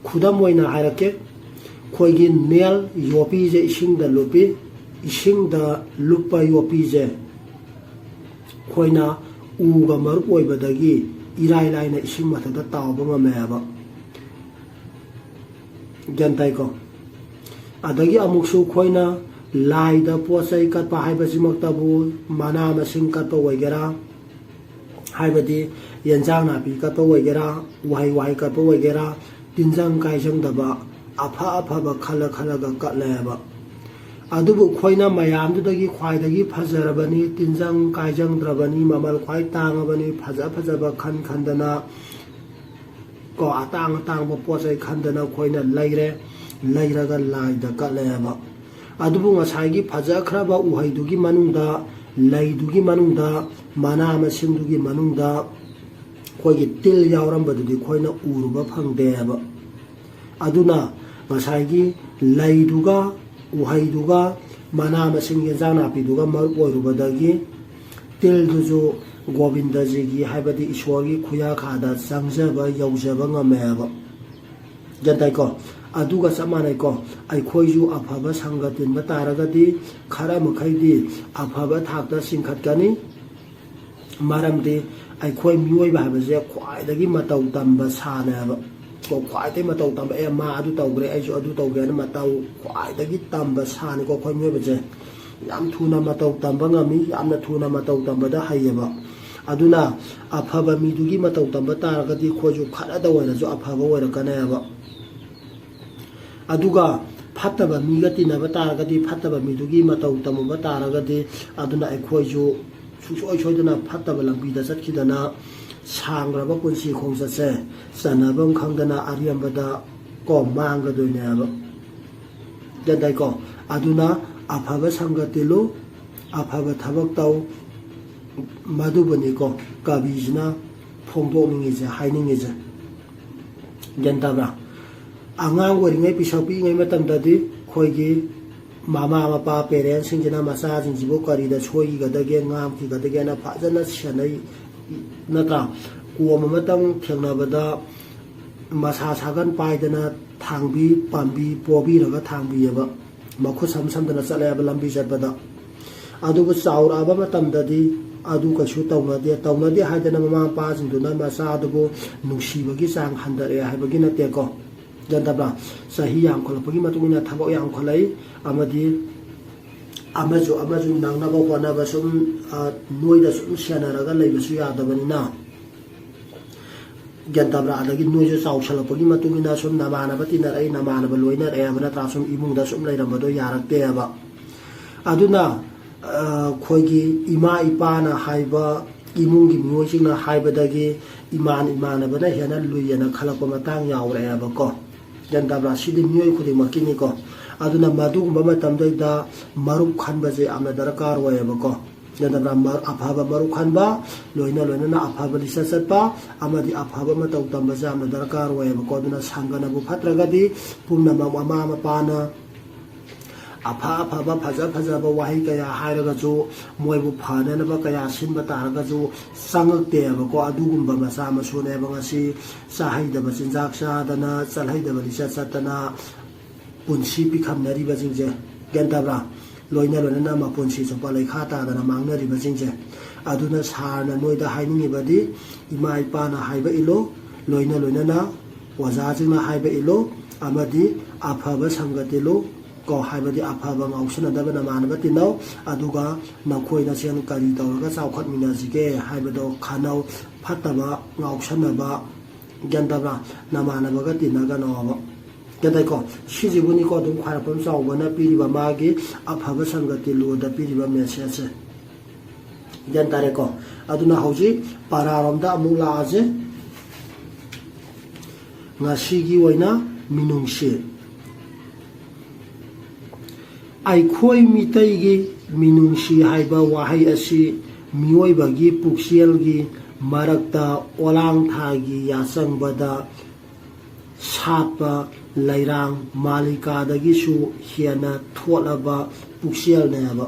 ꯈꯨꯗꯝ ꯑꯣꯏꯅ ꯍꯥꯏꯔꯛꯀꯦ, ꯑꯩꯈꯣꯏꯒꯤ ꯅꯦꯜ ꯌꯣꯠꯄꯤꯁꯦ ꯏꯁꯤꯡꯗ ꯂꯨꯞꯄꯤ, ꯏꯁꯤꯡꯗ ꯂꯨꯞꯄ ꯌꯣꯠꯄꯤꯁꯦ ꯑꯩꯈꯣꯏꯅ ꯎꯒ ꯃꯔꯨꯞ ꯑꯣꯏꯕꯗꯒꯤ ꯏꯔꯥꯏ ꯂꯥꯏꯅ ꯏꯁꯤꯡ ꯃꯊꯛꯇ ꯇꯥꯎꯕ ꯉꯝꯃꯦ ꯍꯥꯏꯕ꯫ ꯒ꯭ꯌꯥꯟ ꯇꯥꯏꯀꯣ? ꯑꯗꯒꯤ ꯑꯃꯨꯛꯁꯨ ꯑꯩꯈꯣꯏꯅ ꯂꯥꯏꯗ ꯄꯣꯠ ꯆꯩ ꯀꯠꯄ ꯍꯥꯏꯕꯁꯤꯃꯛꯇꯕꯨ, ꯃꯅꯥ ꯃꯁꯤꯡ ꯀꯠꯄ ꯑꯣꯏꯒꯦꯔꯥ, ꯍꯥꯏꯕꯗꯤ ꯌꯦꯟꯁꯥꯡ ꯅꯥꯄꯤ ꯀꯠꯄ ꯑꯣꯏꯒꯦꯔꯥ, ꯎꯍꯩ ꯋꯥꯍꯩ ꯀꯠꯄ ꯑꯣꯏꯒꯦꯔꯥ, ꯇꯤꯟꯖꯪ ꯀꯥꯏꯖꯪꯗꯕ ꯑꯐ ꯑꯐꯕ ꯈꯜꯂ ꯈꯜꯂꯒ ꯀꯠꯂꯦꯕ꯫ ꯑꯗꯨꯕꯨ ꯑꯩꯈꯣꯏꯅ ꯃꯌꯥꯝꯗꯨꯗꯒꯤ ꯈ꯭ꯋꯥꯏꯗꯒꯤ ꯐꯖꯔꯕꯅꯤ, ꯇꯤꯟꯖꯪ ꯀꯥꯏꯖꯪꯗ꯭ꯔꯕꯅꯤ, ꯃꯃꯜ ꯈ꯭ꯋꯥꯏ ꯇꯥꯡꯉꯕꯅꯤ, ꯐꯖ ꯐꯖꯕ ꯈꯟ ꯈꯟꯗꯅ ꯀꯣ, ꯑꯇꯥꯡ ꯑꯇꯥꯡꯕ ꯄꯣꯠ ꯆꯩ ꯈꯟꯗꯅ ꯑꯩꯈꯣꯏꯅ ꯂꯩꯔꯦ, ꯂꯩꯔꯒ ꯂꯥꯏꯗ ꯀꯠꯂꯦꯕ꯫ ꯑꯗꯨꯕꯨ ꯉꯁꯥꯏꯒꯤ ꯐꯖꯈ꯭ꯔꯕ ꯎꯍꯩꯗꯨꯒꯤ ꯃꯅꯨꯡꯗ, ꯂꯩꯗꯨꯒꯤ ꯃꯅꯨꯡꯗ, ꯃꯅꯥ ꯃꯁꯤꯡꯗꯨꯒꯤ ꯃꯅꯨꯡꯗ ꯑꯩꯈꯣꯏꯒꯤ ꯇꯤꯜ ꯌꯥꯎꯔꯝꯕꯗꯨꯗꯤ ꯑꯩꯈꯣꯏꯅ ꯎꯔꯨꯕ ꯐꯪꯗꯦꯕ꯫ ꯑꯗꯨꯅ ꯉꯁꯥꯏꯒꯤ ꯂꯩꯗꯨꯒ ꯎꯍꯩꯗꯨꯒ ꯃꯅꯥ ꯃꯁꯤꯡ ꯌꯦꯟꯖꯥꯡ ꯅꯥꯄꯤꯗꯨꯒ ꯃꯔꯨꯞ ꯑꯣꯏꯔꯨꯕꯗꯒꯤ ꯇꯤꯜꯗꯨꯁꯨ ꯒꯣꯕꯤꯟꯗꯖꯤꯒꯤ, ꯍꯥꯏꯕꯗꯤ ꯏꯁꯣꯔꯒꯤ ꯈꯨꯌꯥꯈꯥꯗ ꯆꯪꯖꯕ, ꯌꯧꯖꯕ ꯉꯝꯃꯦꯕ꯫ ꯒ꯭ꯌꯥꯟ ꯇꯥꯏꯀꯣ? ꯑꯗꯨꯒ ꯆꯞ ꯃꯥꯟꯅꯩꯀꯣ꯫ ꯑꯩꯈꯣꯏꯁꯨ ꯑꯐꯕ ꯁꯪꯒ ꯇꯤꯟꯕ ꯇꯥꯔꯒꯗꯤ ꯈꯔ ꯃꯈꯩꯗꯤ ꯑꯐꯕ ꯊꯥꯛꯇ ꯆꯤꯡꯈꯠꯀꯅꯤ꯫ ꯃꯔꯝꯗꯤ ꯑꯩꯈꯣꯏ ꯃꯤꯑꯣꯏꯕ ꯍꯥꯏꯕꯁꯦ ꯈ꯭ꯋꯥꯏꯗꯒꯤ ꯃꯇꯧ ꯇꯝꯕ ꯁꯥꯅꯦꯕ꯫ ꯀꯣ, ꯈ꯭ꯋꯥꯏꯗꯒꯤ ꯃꯇꯧ ꯇꯝꯕ, "ꯑꯦ, ꯃꯥ ꯑꯗꯨ ꯇꯧꯈ꯭ꯔꯦ, ꯑꯩꯁꯨ ꯑꯗꯨ ꯇꯧꯒꯦ" ꯍꯥꯏꯅ ꯃꯇꯧ ꯈ꯭ꯋꯥꯏꯗꯒꯤ ꯇꯝꯕ ꯁꯥꯅꯤꯀꯣ ꯑꯩꯈꯣꯏ ꯃꯤꯑꯣꯏꯕꯁꯦ꯫ ꯌꯥꯝ ꯊꯨꯅ ꯃꯇꯧ ꯇꯝꯕ ꯉꯝꯃꯤ, ꯌꯥꯝꯅ ꯊꯨꯅ ꯃꯇꯧ ꯇꯝꯕꯗ ꯍꯩꯌꯦꯕ꯫ ꯑꯗꯨꯅ ꯑꯐꯕ ꯃꯤꯗꯨꯒꯤ ꯃꯇꯧ ꯇꯝꯕ ꯇꯥꯔꯒꯗꯤ ꯑꯩꯈꯣꯏꯁꯨ ꯈꯔꯗ ꯑꯣꯏꯔꯁꯨ ꯑꯐꯕ ꯑꯣꯏꯔꯛꯀꯅꯦꯕ꯫ ꯑꯗꯨꯒ ꯐꯠꯇꯕ ꯃꯤꯒ ꯇꯤꯟꯅꯕ ꯇꯥꯔꯒꯗꯤ, ꯐꯠꯇꯕ ꯃꯤꯗꯨꯒꯤ ꯃꯇꯧ ꯇꯝꯃꯨꯕ ꯇꯥꯔꯒꯗꯤ, ꯑꯗꯨꯅ ꯑꯩꯈꯣꯏꯁꯨ ꯁꯨꯡꯁꯣꯏ ꯁꯣꯏꯗꯅ ꯐꯠꯇꯕ ꯂꯝꯕꯤꯗ ꯆꯠꯈꯤꯗꯅ ꯁꯥꯡꯂꯕ ꯄꯨꯟꯁꯤ ꯈꯣꯡꯆꯠꯁꯦ ꯆꯟꯅꯐꯝ ꯈꯪꯗꯅ ꯑꯔꯦꯝꯕꯗ ꯀꯣ ꯃꯥꯡꯒꯗꯣꯏꯅꯦꯕ꯫ ꯒ꯭ꯌꯥꯟ ꯇꯥꯏꯀꯣ? ꯑꯗꯨꯅ ꯑꯐꯕ ꯁꯪꯒ ꯇꯤꯜꯂꯨ, ꯑꯐꯕ ꯊꯕꯛ ꯇꯧ, ꯃꯗꯨꯕꯨꯅꯤꯀꯣ ꯀꯕꯤꯁꯤꯅ ꯐꯣꯡꯗꯣꯛꯅꯤꯡꯉꯤꯁꯦ, ꯍꯥꯏꯅꯤꯡꯉꯤꯁꯦ꯫ ꯒ꯭ꯌꯥꯟ ꯇꯥꯕ꯭ꯔꯥ? ꯑꯉꯥꯡ ꯑꯣꯏꯔꯤꯉꯩ, ꯄꯤꯁꯛ ꯄꯤꯛꯏꯉꯩ ꯃꯇꯝꯗꯗꯤ ꯑꯩꯈꯣꯏꯒꯤ ꯃꯃꯥ ꯃꯄꯥ, ꯄꯦꯔꯦꯟꯁꯁꯤꯡꯁꯤꯅ ꯃꯆꯥꯁꯤꯡꯁꯤꯕꯨ ꯀꯔꯤꯗ ꯁꯣꯏꯈꯤꯒꯗꯒꯦ, ꯉꯥꯡꯈꯤꯒꯗꯒꯦꯅ ꯐꯖꯅ ꯁꯦꯟꯅꯩ, ꯅꯠꯇ꯭ꯔꯥ? ꯀꯣꯝ ꯑꯃꯇꯪ ꯊꯦꯡꯅꯕꯗ ꯃꯁꯥ ꯁꯥꯒꯟ ꯄꯥꯏꯗꯅ ꯊꯥꯡꯕꯤ ꯄꯥꯝꯕꯤ ꯄꯣꯕꯤꯔꯒ ꯊꯥꯡꯕꯤꯑꯕ, ꯃꯈꯨꯠ ꯁꯝ ꯁꯝꯗꯅ ꯆꯠꯂꯦꯕ ꯂꯝꯕꯤ ꯆꯠꯄꯗ꯫ ꯑꯗꯨꯕꯨ ꯆꯥꯎꯔꯛꯑꯕ ꯃꯇꯝꯗꯗꯤ ꯑꯗꯨ ꯀꯩꯁꯨ ꯇꯧꯅꯗꯦ꯫ ꯇꯧꯅꯗꯦ ꯍꯥꯏꯗꯅ ꯃꯃꯥ ꯃꯄꯥꯁꯤꯡꯗꯨꯅ ꯃꯆꯥꯗꯨꯕꯨ ꯅꯨꯡꯁꯤꯕꯒꯤ ꯆꯥꯡ ꯍꯟꯊꯔꯛꯑꯦ ꯍꯥꯏꯕꯒꯤ ꯅꯠꯇꯦꯀꯣ꯫ ꯒ꯭ꯌꯥꯟ ꯇꯥꯕ꯭ꯔꯥ? ꯆꯍꯤ ꯌꯥꯝꯈꯠꯂꯛꯄꯒꯤ ꯃꯇꯨꯡ ꯏꯟꯅ ꯊꯕꯛ ꯌꯥꯝꯈꯠꯂꯛꯏ ꯑꯃꯗꯤ ꯑꯃꯁꯨ ꯑꯃꯁꯨ ꯅꯪꯅꯕ ꯍꯣꯠꯅꯕ ꯁꯨꯝ, ꯑ, ꯅꯣꯏꯗ ꯁꯨꯝ ꯁꯦꯟꯅꯔꯒ ꯂꯩꯕꯁꯨ ꯌꯥꯗꯕꯅꯤꯅ, ꯒ꯭ꯌꯥꯟ ꯇꯥꯕ꯭ꯔꯥ? ꯑꯗꯒꯤ ꯅꯣꯏꯁꯨ ꯆꯥꯎꯁꯜꯂꯛꯄꯒꯤ ꯃꯇꯨꯡ ꯏꯟꯅ ꯁꯨꯝ ꯅꯃꯥꯟꯅꯕ ꯇꯤꯟꯅꯔꯛꯏ, ꯅꯃꯥꯟꯅꯕ ꯂꯣꯏꯅꯔꯛꯑꯦ ꯍꯥꯏꯕ ꯅꯠꯇ꯭ꯔꯥ? ꯁꯨꯝ ꯏꯃꯨꯡꯗ ꯁꯨꯝ ꯂꯩꯔꯝꯕꯗꯣ ꯌꯥꯔꯛꯇꯦꯕ꯫ ꯑꯗꯨꯅ, ꯑ, ꯑꯩꯈꯣꯏꯒꯤ ꯏꯃꯥ ꯏꯄꯥꯅ ꯍꯥꯏꯕ, ꯏꯃꯨꯡꯒꯤ ꯃꯤꯑꯣꯏꯁꯤꯡꯅ ꯍꯥꯏꯕꯗꯒꯤ ꯏꯃꯥꯟ ꯏꯃꯥꯟꯅꯕꯅ ꯍꯦꯟꯅ ꯂꯨꯏꯌꯦꯅ ꯈꯜꯂꯛꯄ ꯃꯇꯥꯡ ꯌꯥꯎꯔꯛꯑꯦꯕꯀꯣ꯫ ꯒ꯭ꯌꯥꯟ ꯇꯥꯕ꯭ꯔꯥ? ꯁꯤꯗꯤ ꯃꯤꯑꯣꯏ ꯈꯨꯗꯤꯡꯃꯛꯀꯤꯅꯤꯀꯣ꯫ ꯑꯗꯨꯅ ꯃꯗꯨꯒꯨꯝꯕ ꯃꯇꯝꯗꯨꯗ ꯃꯔꯨꯞ ꯈꯟꯕꯁꯦ ꯌꯥꯝꯅ ꯗꯔꯀꯥꯔ ꯑꯣꯏꯌꯦꯕꯀꯣ꯫ ꯒ꯭ꯌꯥꯟ ꯇꯥꯕ꯭ꯔꯥ? ꯃꯔ-, ꯑꯐꯕ ꯃꯔꯨꯞ ꯈꯟꯕ, ꯂꯣꯏꯅ ꯂꯣꯏꯅꯅ ꯑꯐꯕ ꯂꯤꯆꯠ ꯆꯠꯄ ꯑꯃꯗꯤ ꯑꯐꯕ ꯃꯇꯧ ꯇꯝꯕꯁꯦ ꯌꯥꯝꯅ ꯗꯔꯀꯥꯔ ꯑꯣꯏꯌꯦꯕꯀꯣ꯫ ꯑꯗꯨꯅ ꯁꯪꯒꯅꯕꯨ ꯐꯠꯇ꯭ꯔꯒꯗꯤ ꯄꯨꯝꯅꯃꯛ ꯃꯃꯥ ꯃꯄꯥꯅ ꯑꯐ ꯑꯐꯕ, ꯐꯖ ꯐꯖꯕ ꯋꯥꯍꯩ ꯀꯌꯥ ꯍꯥꯏꯔꯒꯁꯨ, ꯃꯣꯏꯕꯨ ꯐꯅꯅꯕ ꯀꯌꯥ ꯁꯤꯟꯕ ꯇꯥꯔꯒꯁꯨ ꯆꯪꯉꯛꯇꯦꯕꯀꯣ꯫ ꯑꯗꯨꯒꯨꯝꯕ ꯃꯆꯥ ꯃꯁꯨꯅꯦꯕ ꯉꯁꯤ ꯆꯥꯍꯩꯗꯕ ꯆꯤꯟꯖꯥꯛ ꯆꯥꯗꯅ, ꯆꯠꯍꯩꯗꯕ ꯂꯤꯆꯠ ꯆꯠꯇꯅ ꯄꯨꯟꯁꯤ ꯄꯤꯈꯝꯅꯔꯤꯕꯁꯤꯡꯁꯦ꯫ ꯒ꯭ꯌꯥꯟ ꯇꯥꯕ꯭ꯔꯥ? ꯂꯣꯏꯅ ꯂꯣꯏꯅꯅ ꯃꯄꯨꯟꯁꯤ ꯆꯨꯞꯄ ꯂꯩꯈꯥ ꯇꯥꯗꯅ ꯃꯥꯡꯅꯔꯤꯕꯁꯤꯡꯁꯦ꯫ ꯑꯗꯨꯅ ꯁꯥꯔꯅ ꯅꯣꯏꯗ ꯍꯥꯏꯅꯤꯡꯉꯤꯕꯗꯤ, ꯏꯃꯥ ꯏꯄꯥꯅ ꯍꯥꯏꯕ ꯏꯜꯂꯣ, ꯂꯣꯏꯅ ꯂꯣꯏꯅꯅ ꯑꯣꯖꯥꯁꯤꯡꯅ ꯍꯥꯏꯕ ꯏꯜꯂꯨ, ꯑꯃꯗꯤ ꯑꯐꯕ ꯁꯪꯒ ꯇꯤꯜꯂꯨ ꯀꯣ, ꯍꯥꯏꯕꯗꯤ ꯑꯐꯕ ꯉꯥꯎꯁꯟꯅꯗꯕ ꯅꯃꯥꯟꯅꯕ ꯇꯤꯟꯅꯧ, ꯑꯗꯨꯒ ꯅꯈꯣꯏ ꯅꯁꯦꯟ ꯀꯔꯤ ꯇꯧꯔꯒ ꯆꯥꯎꯈꯠꯃꯤꯟꯅꯁꯤꯒꯦ ꯍꯥꯏꯕꯗꯣ ꯈꯟꯅꯧ꯫ ꯐꯠꯇꯕ ꯉꯥꯎꯁꯟꯅꯕ, ꯒ꯭ꯌꯥꯟ ꯇꯥꯕ꯭ꯔꯥ? ꯅꯃꯥꯟꯅꯕꯒ ꯇꯤꯟꯅꯒꯅꯣꯕ꯫ ꯒ꯭ꯌꯥꯟ ꯇꯥꯏꯀꯣ? ꯁꯤꯁꯤꯕꯨꯅꯤꯀꯣ ꯑꯗꯨꯝ ꯈ꯭ꯋꯥꯏꯔꯥꯛꯄꯝ ꯆꯥꯎꯕꯅ ꯄꯤꯔꯤꯕ ꯃꯥꯒꯤ ꯑꯐꯕ ꯁꯪꯒ ꯇꯤꯜꯂꯨꯗ ꯄꯤꯔꯤꯕ ꯃꯦꯁꯦꯖꯁꯦ꯫ ꯒ꯭ꯌꯥꯟ ꯇꯥꯔꯦꯀꯣ? ꯑꯗꯨꯅ ꯍꯧꯖꯤꯛ ꯄꯔꯥꯔꯣꯝꯗ ꯑꯃꯨꯛ ꯂꯥꯛꯑꯁꯦ꯫ ꯉꯁꯤꯒꯤ ꯑꯣꯏꯅ ꯃꯤꯅꯨꯡꯁꯤ꯫ ꯑꯩꯈꯣꯏ ꯃꯤꯇꯩꯒꯤ ꯃꯤꯅꯨꯡꯁꯤ ꯍꯥꯏꯕ ꯋꯥꯍꯩ ꯑꯁꯤ ꯃꯤꯑꯣꯏꯕꯒꯤ ꯄꯨꯛꯆꯦꯜꯒꯤ ꯃꯔꯛꯇ ꯑꯣꯂꯥꯡ ꯊꯥꯒꯤ ꯌꯥꯆꯪꯕꯗ ꯁꯥꯠꯄ ꯂꯩꯔꯥꯡ ꯃꯥꯂꯤꯀꯥꯗꯒꯤꯁꯨ ꯍꯦꯟꯅ ꯊꯣꯠꯂꯕ ꯄꯨꯛꯆꯦꯜꯅꯦꯕ꯫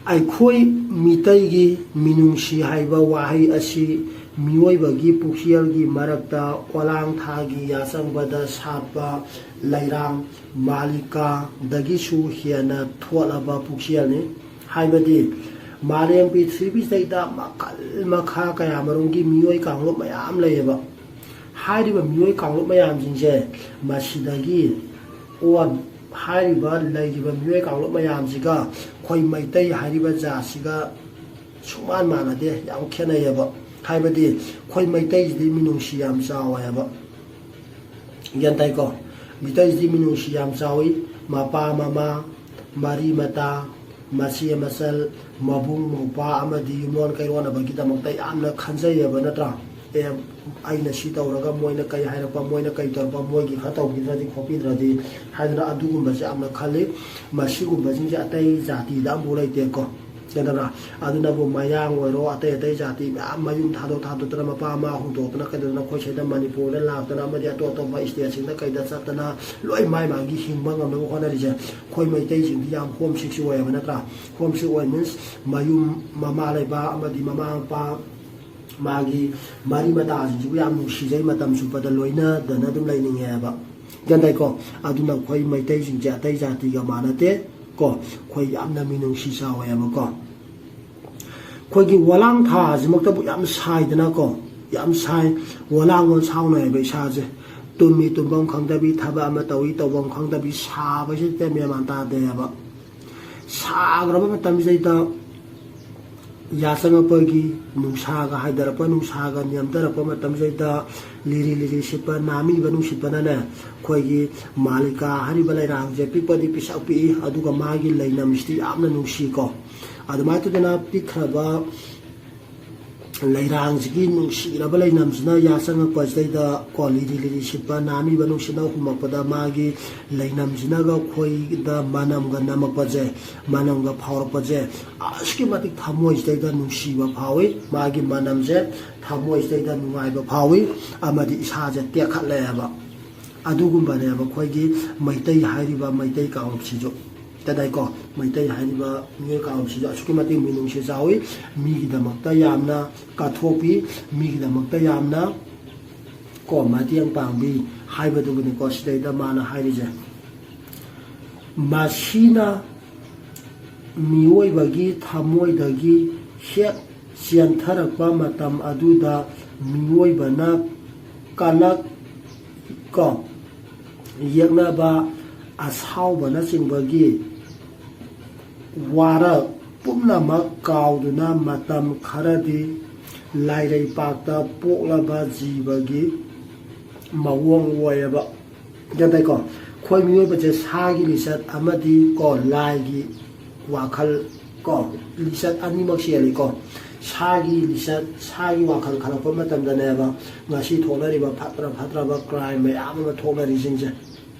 ꯑꯩꯈꯣꯏ ꯃꯤꯇꯩꯒꯤ ꯃꯤꯅꯨꯡꯁꯤ ꯍꯥꯏꯕ ꯋꯥꯍꯩ ꯑꯁꯤ ꯃꯤꯑꯣꯏꯕꯒꯤ ꯄꯨꯛꯆꯦꯜꯒꯤ ꯃꯔꯛꯇ ꯑꯣꯂꯥꯡ ꯊꯥꯒꯤ ꯌꯥꯆꯪꯕꯗ ꯁꯥꯠꯄ ꯂꯩꯔꯥꯡ ꯃꯥꯂꯤꯀꯥꯗꯒꯤꯁꯨ ꯍꯦꯟꯅ ꯊꯣꯠꯂꯕ ꯄꯨꯛꯆꯦꯜꯅꯤ꯫ ꯍꯥꯏꯕꯗꯤ ꯃꯥꯂꯦꯝ ꯄ꯭ꯔꯤꯊꯤꯕꯤꯁꯤꯗꯩꯗ ꯃꯈꯜ ꯃꯈꯥ ꯀꯌꯥ ꯃꯔꯨꯝꯒꯤ ꯃꯤꯑꯣꯏ ꯀꯥꯡꯂꯨꯞ ꯃꯌꯥꯝ ꯂꯩꯌꯦꯕ꯫ ꯍꯥꯏꯔꯤꯕ ꯃꯤꯑꯣꯏ ꯀꯥꯡꯂꯨꯞ ꯃꯌꯥꯝꯁꯤꯡꯁꯦ ꯃꯁꯤꯗꯒꯤ ꯑꯣꯟ ꯍꯥꯏꯔꯤꯕ ꯂꯩꯔꯤꯕ ꯃꯤꯑꯣꯏ ꯀꯥꯡꯂꯨꯞ ꯃꯌꯥꯝꯁꯤꯒ ꯑꯩꯈꯣꯏ ꯃꯩꯇꯩ ꯍꯥꯏꯔꯤꯕ ꯖꯥꯠꯁꯤꯒ ꯁꯨꯡꯃꯥꯟ ꯃꯥꯟꯅꯗꯦ, ꯌꯥꯝ ꯈꯦꯠꯅꯩꯌꯦꯕ꯫ ꯍꯥꯏꯕꯗꯤ ꯑꯩꯈꯣꯏ ꯃꯩꯇꯩꯁꯤꯗꯤ ꯃꯤꯅꯨꯡꯁꯤ ꯌꯥꯝ ꯆꯥꯎꯋꯦꯕ꯫ ꯒ꯭ꯌꯥꯟ ꯇꯥꯏꯀꯣ? ꯃꯩꯇꯩꯁꯤꯗꯤ ꯃꯤꯅꯨꯡꯁꯤ ꯌꯥꯝ ꯆꯥꯎꯋꯤ꯫ ꯃꯄꯥ ꯃꯃꯥ, ꯃꯔꯤ ꯃꯇꯥ, ꯃꯆꯦ ꯃꯆꯜ, ꯃꯕꯨꯡ ꯃꯧꯄ꯭ꯋꯥ ꯑꯃꯗꯤ ꯌꯨꯝꯂꯣꯟ ꯀꯩꯔꯣꯟꯅꯕꯒꯤꯗꯃꯛꯇ ꯌꯥꯝꯅ ꯈꯟꯖꯩꯌꯦꯕ, ꯅꯠꯇ꯭ꯔꯥ? ꯑꯦ, ꯑꯩꯅ ꯁꯤ ꯇꯧꯔꯒ ꯃꯣꯏꯅ ꯀꯩ ꯍꯥꯏꯔꯛꯄ, ꯃꯣꯏꯅ ꯀꯩ ꯇꯧꯔꯛꯄ, ꯃꯣꯏꯒꯤ ꯈꯔ ꯇꯧꯕꯤꯗ꯭ꯔꯗꯤ ꯈꯣꯠꯄꯤꯗ꯭ꯔꯗꯤ ꯍꯥꯏꯗꯅ ꯑꯗꯨꯒꯨꯝꯕꯁꯦ ꯌꯥꯝꯅ ꯈꯜꯂꯤ꯫ ꯃꯁꯤꯒꯨꯝꯕꯁꯤꯡꯁꯦ ꯑꯇꯩ ꯖꯥꯇꯤꯗ ꯑꯝꯐꯥꯎ ꯂꯩꯇꯦꯀꯣ꯫ ꯒ꯭ꯌꯥꯟ ꯇꯥꯕ꯭ꯔꯥ? ꯑꯗꯨꯅꯕꯨ ꯃꯌꯥꯡ ꯑꯣꯏꯔꯣ, ꯑꯇꯩ ꯑꯇꯩ ꯖꯥꯇꯤ ꯃꯌꯥꯝ ꯃꯌꯨꯝ ꯊꯥꯗꯣꯛ ꯊꯥꯗꯣꯛꯇꯅ, ꯃꯄꯥ ꯃꯃꯥ ꯍꯨꯟꯗꯣꯛꯇꯅ ꯀꯩꯗꯧꯗꯅ ꯑꯩꯈꯣꯏ ꯁꯤꯗ ꯃꯅꯤꯄꯨꯔꯗ ꯂꯥꯛꯇꯅ ꯑꯃꯗꯤ ꯑꯇꯣꯞ ꯑꯇꯣꯞꯄ ꯁ꯭ꯇꯦꯠꯁꯤꯡꯗ ꯀꯩꯗ ꯆꯠꯇꯅ ꯂꯣꯏ ꯃꯥꯏ ꯃꯥꯒꯤ ꯍꯤꯡꯕ ꯉꯝꯅꯕ ꯍꯣꯠꯅꯔꯤꯁꯦ꯫ ꯑꯩꯈꯣꯏ ꯃꯩꯇꯩꯁꯤꯡꯗꯤ ꯌꯥꯝ ꯍꯣꯝ ꯁꯤꯛꯁꯤ ꯑꯣꯏꯌꯦꯕ, ꯅꯠꯇ꯭ꯔꯥ? ꯍꯣꯝ ꯁꯤꯛ ꯑꯣꯏ ꯃꯤꯟꯁ ꯃꯌꯨꯝ ꯃꯃꯥ ꯂꯩꯕꯥꯛ ꯑꯃꯗꯤ ꯃꯃꯥ ꯃꯄꯥ ꯃꯥꯒꯤ ꯃꯔꯤ ꯃꯇꯥꯁꯤꯡꯁꯤꯕꯨ ꯌꯥꯝ ꯅꯨꯡꯁꯤꯖꯩ, ꯃꯇꯝ ꯆꯨꯞꯄꯗ ꯂꯣꯏꯅꯗꯅ ꯑꯗꯨꯝ ꯂꯩꯅꯤꯡꯉꯦ ꯍꯥꯏꯕ꯫ ꯒ꯭ꯌꯥꯟ ꯇꯥꯏꯀꯣ? ꯑꯗꯨꯅ ꯑꯩꯈꯣꯏ ꯃꯩꯇꯩꯁꯤꯡꯁꯦ ꯑꯇꯩ ꯖꯥꯇꯤꯒ ꯃꯥꯟꯅꯗꯦ ꯀꯣ꯫ ꯑꯩꯈꯣꯏ ꯌꯥꯝꯅ ꯃꯤꯅꯨꯡꯁꯤ ꯆꯥꯎꯋꯦꯕꯀꯣ꯫ ꯑꯩꯈꯣꯏꯒꯤ ꯋꯥꯂꯥꯡ ꯊꯥꯁꯤꯃꯛꯇꯕꯨ ꯌꯥꯝ ꯁꯥꯏꯗꯅꯀꯣ, ꯌꯥꯝ ꯁꯥꯏ꯫ ꯋꯥꯂꯥꯡ ꯑꯣꯟ ꯁꯥꯎꯅ ꯍꯥꯏꯕ ꯏꯁꯥꯁꯦ꯫ ꯇꯨꯝꯃꯤ ꯇꯨꯝꯐꯝ ꯈꯪꯗꯕꯤ, ꯊꯕꯛ ꯑꯃ ꯇꯧꯏ ꯇꯧꯐꯝ ꯈꯪꯗꯕꯤ, ꯁꯥꯕꯁꯤꯗ ꯃꯦꯟ ꯃꯥꯟ ꯇꯥꯗꯦ ꯍꯥꯏꯕ꯫ ꯁꯥꯈ꯭ꯔꯕ ꯃꯇꯝꯁꯤꯗꯩꯗ ꯌꯥꯆꯪꯉꯛꯄꯒꯤ ꯅꯨꯡꯁꯥꯒ ꯍꯥꯏꯊꯔꯛꯄ, ꯅꯨꯡꯁꯥꯒ ꯅꯦꯝꯊꯔꯛꯄ ꯃꯇꯝꯁꯤꯗꯩꯗ ꯂꯤꯔꯤ ꯂꯤꯔꯤ ꯁꯤꯠꯄ, ꯅꯥꯃꯤꯕ ꯅꯨꯡꯁꯤꯠꯄꯅꯅꯦ, ꯑꯩꯈꯣꯏꯒꯤ ꯃꯥꯂꯤꯀꯥ ꯍꯥꯏꯔꯤꯕ ꯂꯩꯔꯥꯡꯁꯦ ꯄꯤꯛꯄꯗꯤ ꯄꯤꯁꯛ ꯄꯤꯛꯏ, ꯑꯗꯨꯒ ꯃꯥꯒꯤ ꯂꯩꯅꯝꯁꯤꯗꯤ ꯌꯥꯝꯅ ꯅꯨꯡꯁꯤꯀꯣ꯫ ꯑꯗꯨꯃꯥꯏꯅ ꯇꯧꯗꯅ ꯄꯤꯛꯈ꯭ꯔꯕ ꯂꯩꯔꯥꯡꯁꯤꯒꯤ ꯅꯨꯡꯁꯤꯔꯕ ꯂꯩꯅꯝꯁꯤꯅ ꯌꯥꯆꯪꯉꯛꯄꯁꯤꯗꯩꯗ ꯀꯣ, ꯂꯤꯔꯤ ꯂꯤꯔꯤ ꯁꯤꯠꯄ ꯅꯥꯃꯤꯕ ꯅꯨꯡꯁꯤꯠꯅ ꯍꯨꯝꯃꯛꯄꯗ ꯃꯥꯒꯤ ꯂꯩꯅꯝꯁꯤꯅꯒ ꯑꯩꯈꯣꯏꯗ ꯃꯅꯝꯒ ꯅꯝꯃꯛꯄꯁꯦ, ꯃꯅꯝꯒ ꯐꯥꯎꯔꯛꯄꯁꯦ ꯑꯁꯨꯛꯀꯤ ꯃꯇꯤꯛ ꯊꯃꯣꯏꯁꯤꯗꯩꯗ ꯅꯨꯡꯁꯤꯕ ꯐꯥꯎꯏ꯫ ꯃꯥꯒꯤ ꯃꯅꯝꯁꯦ ꯊꯃꯣꯏꯁꯤꯗꯩꯗ ꯅꯨꯡꯉꯥꯏꯕ ꯐꯥꯎꯏ ꯑꯃꯗꯤ ꯏꯁꯥꯁꯦ ꯇꯦꯛꯈꯠꯂꯛꯑꯦꯕ꯫ ꯑꯗꯨꯒꯨꯝꯕꯅꯦꯕ ꯑꯩꯈꯣꯏꯒꯤ ꯃꯩꯇꯩ ꯍꯥꯏꯔꯤꯕ ꯃꯩꯇꯩ ꯀꯥꯡꯂꯨꯞꯁꯤꯁꯨ꯫ ꯇꯗꯥꯏꯀꯣ? ꯃꯩꯇꯩ ꯍꯥꯏꯔꯤꯕ ꯃꯤꯑꯣꯏ ꯀꯥꯡꯂꯨꯞꯁꯤꯁꯨ ꯑꯁꯨꯛꯀꯤ ꯃꯇꯤꯛ ꯃꯤꯅꯨꯡꯁꯤ ꯆꯥꯎꯏ꯫ ꯃꯤꯒꯤꯗꯃꯛꯇ ꯌꯥꯝꯅ ꯀꯠꯊꯣꯛꯄꯤ, ꯃꯤꯒꯤꯗꯃꯛꯇ ꯌꯥꯝꯅ ꯀꯣ ꯃꯇꯦꯡ ꯄꯥꯡꯕꯤ ꯍꯥꯏꯕꯗꯨꯕꯨꯅꯤꯀꯣ ꯁꯤꯗꯩꯗ ꯃꯥꯅ ꯍꯥꯏꯔꯤꯁꯦ꯫ ꯃꯁꯤꯅ ꯃꯤꯑꯣꯏꯕꯒꯤ ꯊꯃꯣꯏꯗꯒꯤ ꯍꯦꯛ ꯆꯦꯟꯊꯔꯛꯄ ꯃꯇꯝ ꯑꯗꯨꯗ ꯃꯤꯑꯣꯏꯕꯅ ꯀꯂꯛ ꯀꯣ ꯌꯦꯛꯅꯕ ꯑꯁꯥꯎꯕꯅꯆꯤꯡꯕꯒꯤ ꯋꯥꯔꯛ ꯄꯨꯝꯅꯃꯛ ꯀꯥꯎꯗꯨꯅ ꯃꯇꯝ ꯈꯔꯗꯤ ꯂꯥꯏꯔꯩꯄꯥꯛꯇ ꯄꯣꯛꯂꯕ ꯖꯤꯕꯒꯤ ꯃꯑꯣꯡ ꯑꯣꯏꯌꯦꯕ꯫ ꯒ꯭ꯌꯥꯟ ꯇꯥꯏꯀꯣ? ꯑꯩꯈꯣꯏ ꯃꯤꯑꯣꯏꯕꯁꯦ ꯁꯥꯒꯤ ꯂꯤꯆꯠ ꯑꯃꯗꯤ ꯀꯣ ꯂꯥꯏꯒꯤ ꯋꯥꯈꯜ ꯀꯣ ꯂꯤꯆꯠ ꯑꯅꯤꯃꯛ ꯆꯦꯜꯂꯤꯀꯣ꯫ ꯁꯥꯒꯤ ꯂꯤꯆꯠ, ꯁꯥꯒꯤ ꯋꯥꯈꯜ ꯈꯜꯂꯛꯄ ꯃꯇꯝꯗꯅꯦꯕ ꯉꯁꯤ ꯊꯣꯛꯅꯔꯤꯕ ꯐꯠꯇ꯭ꯔ ꯐꯠꯇ꯭ꯔꯕ ꯀ꯭ꯔꯥꯏꯝ ꯃꯌꯥꯝ ꯑꯃ ꯊꯣꯛꯅꯔꯤꯁꯤꯡꯁꯦ꯫